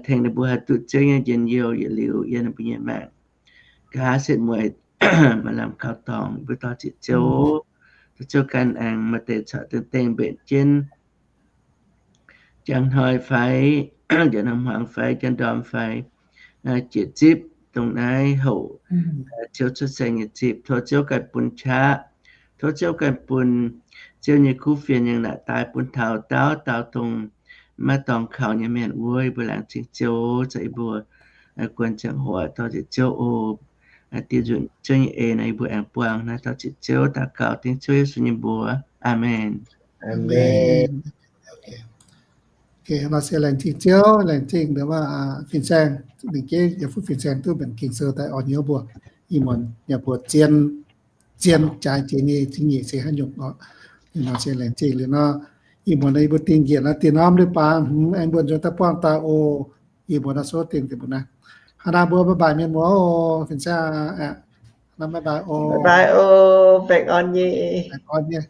tengx ninh mbuo haih duqv Ziouv nyei njien-youh yietc liuz yiem ninh mbuo nyei maengc. Nqa'haav setv mueiz maaih lamh kaux dorngx, mbuo dor-ziec Ziouv. Tov Ziouv ganh aengx maaih deix corc dengh dengh mbenc jienv, jangx hnoi fai, jangx hnoi hmuangx fai, jangx ndorm fai, jiex zipv dongh naaiv hoc Ziouv cuotv seix nyei zipv. Tov Ziouv ganh bun qaqv. Tov Ziouv ganh bun Ziouv nyei kuv fienx yangh naaic daaih bun taux dauh dauh dongh maiv dorngx kaux nyei mienh wuov. Yie mbuo laengz zingh Ziouv, zoux yie mbuo guon ziangh hoc dor-ziec Ziouv oc. Diex nzunc Ziouv nyei eix nor yie mbuo aengx buangh naaiv dor-ziec Ziouv daux gaux dengv Ziouv Yesu nyei mbuox. Aamen. Nor se laengz zingh Ziouv, laengz zingh fin-saeng, ninh jeiv yaac fuqv fin-saeng duqv mbenc Ging-Sou daaih orn hnyouv mbuo. Ih muonz yaac mbuox zien, zien jaaix jiex nyei zingh nyeic se haaix nyungc oc. Nor se laengz zingh liuz nor, ih muonz nor yie mbuo dingh njiec nor dinh norm leiz-baaix hmz aengx mbuo nzuonx daaih buangh daaih oc. Ih muonz nor sou dingh deix mbuo naaiv. Haaix nor mbuo bye bye mienh muoz oc, fin-saeng aqv. Haaix nor bye bye oc. Bye bye oc, baengh orn nyei. Baengh orn nyei.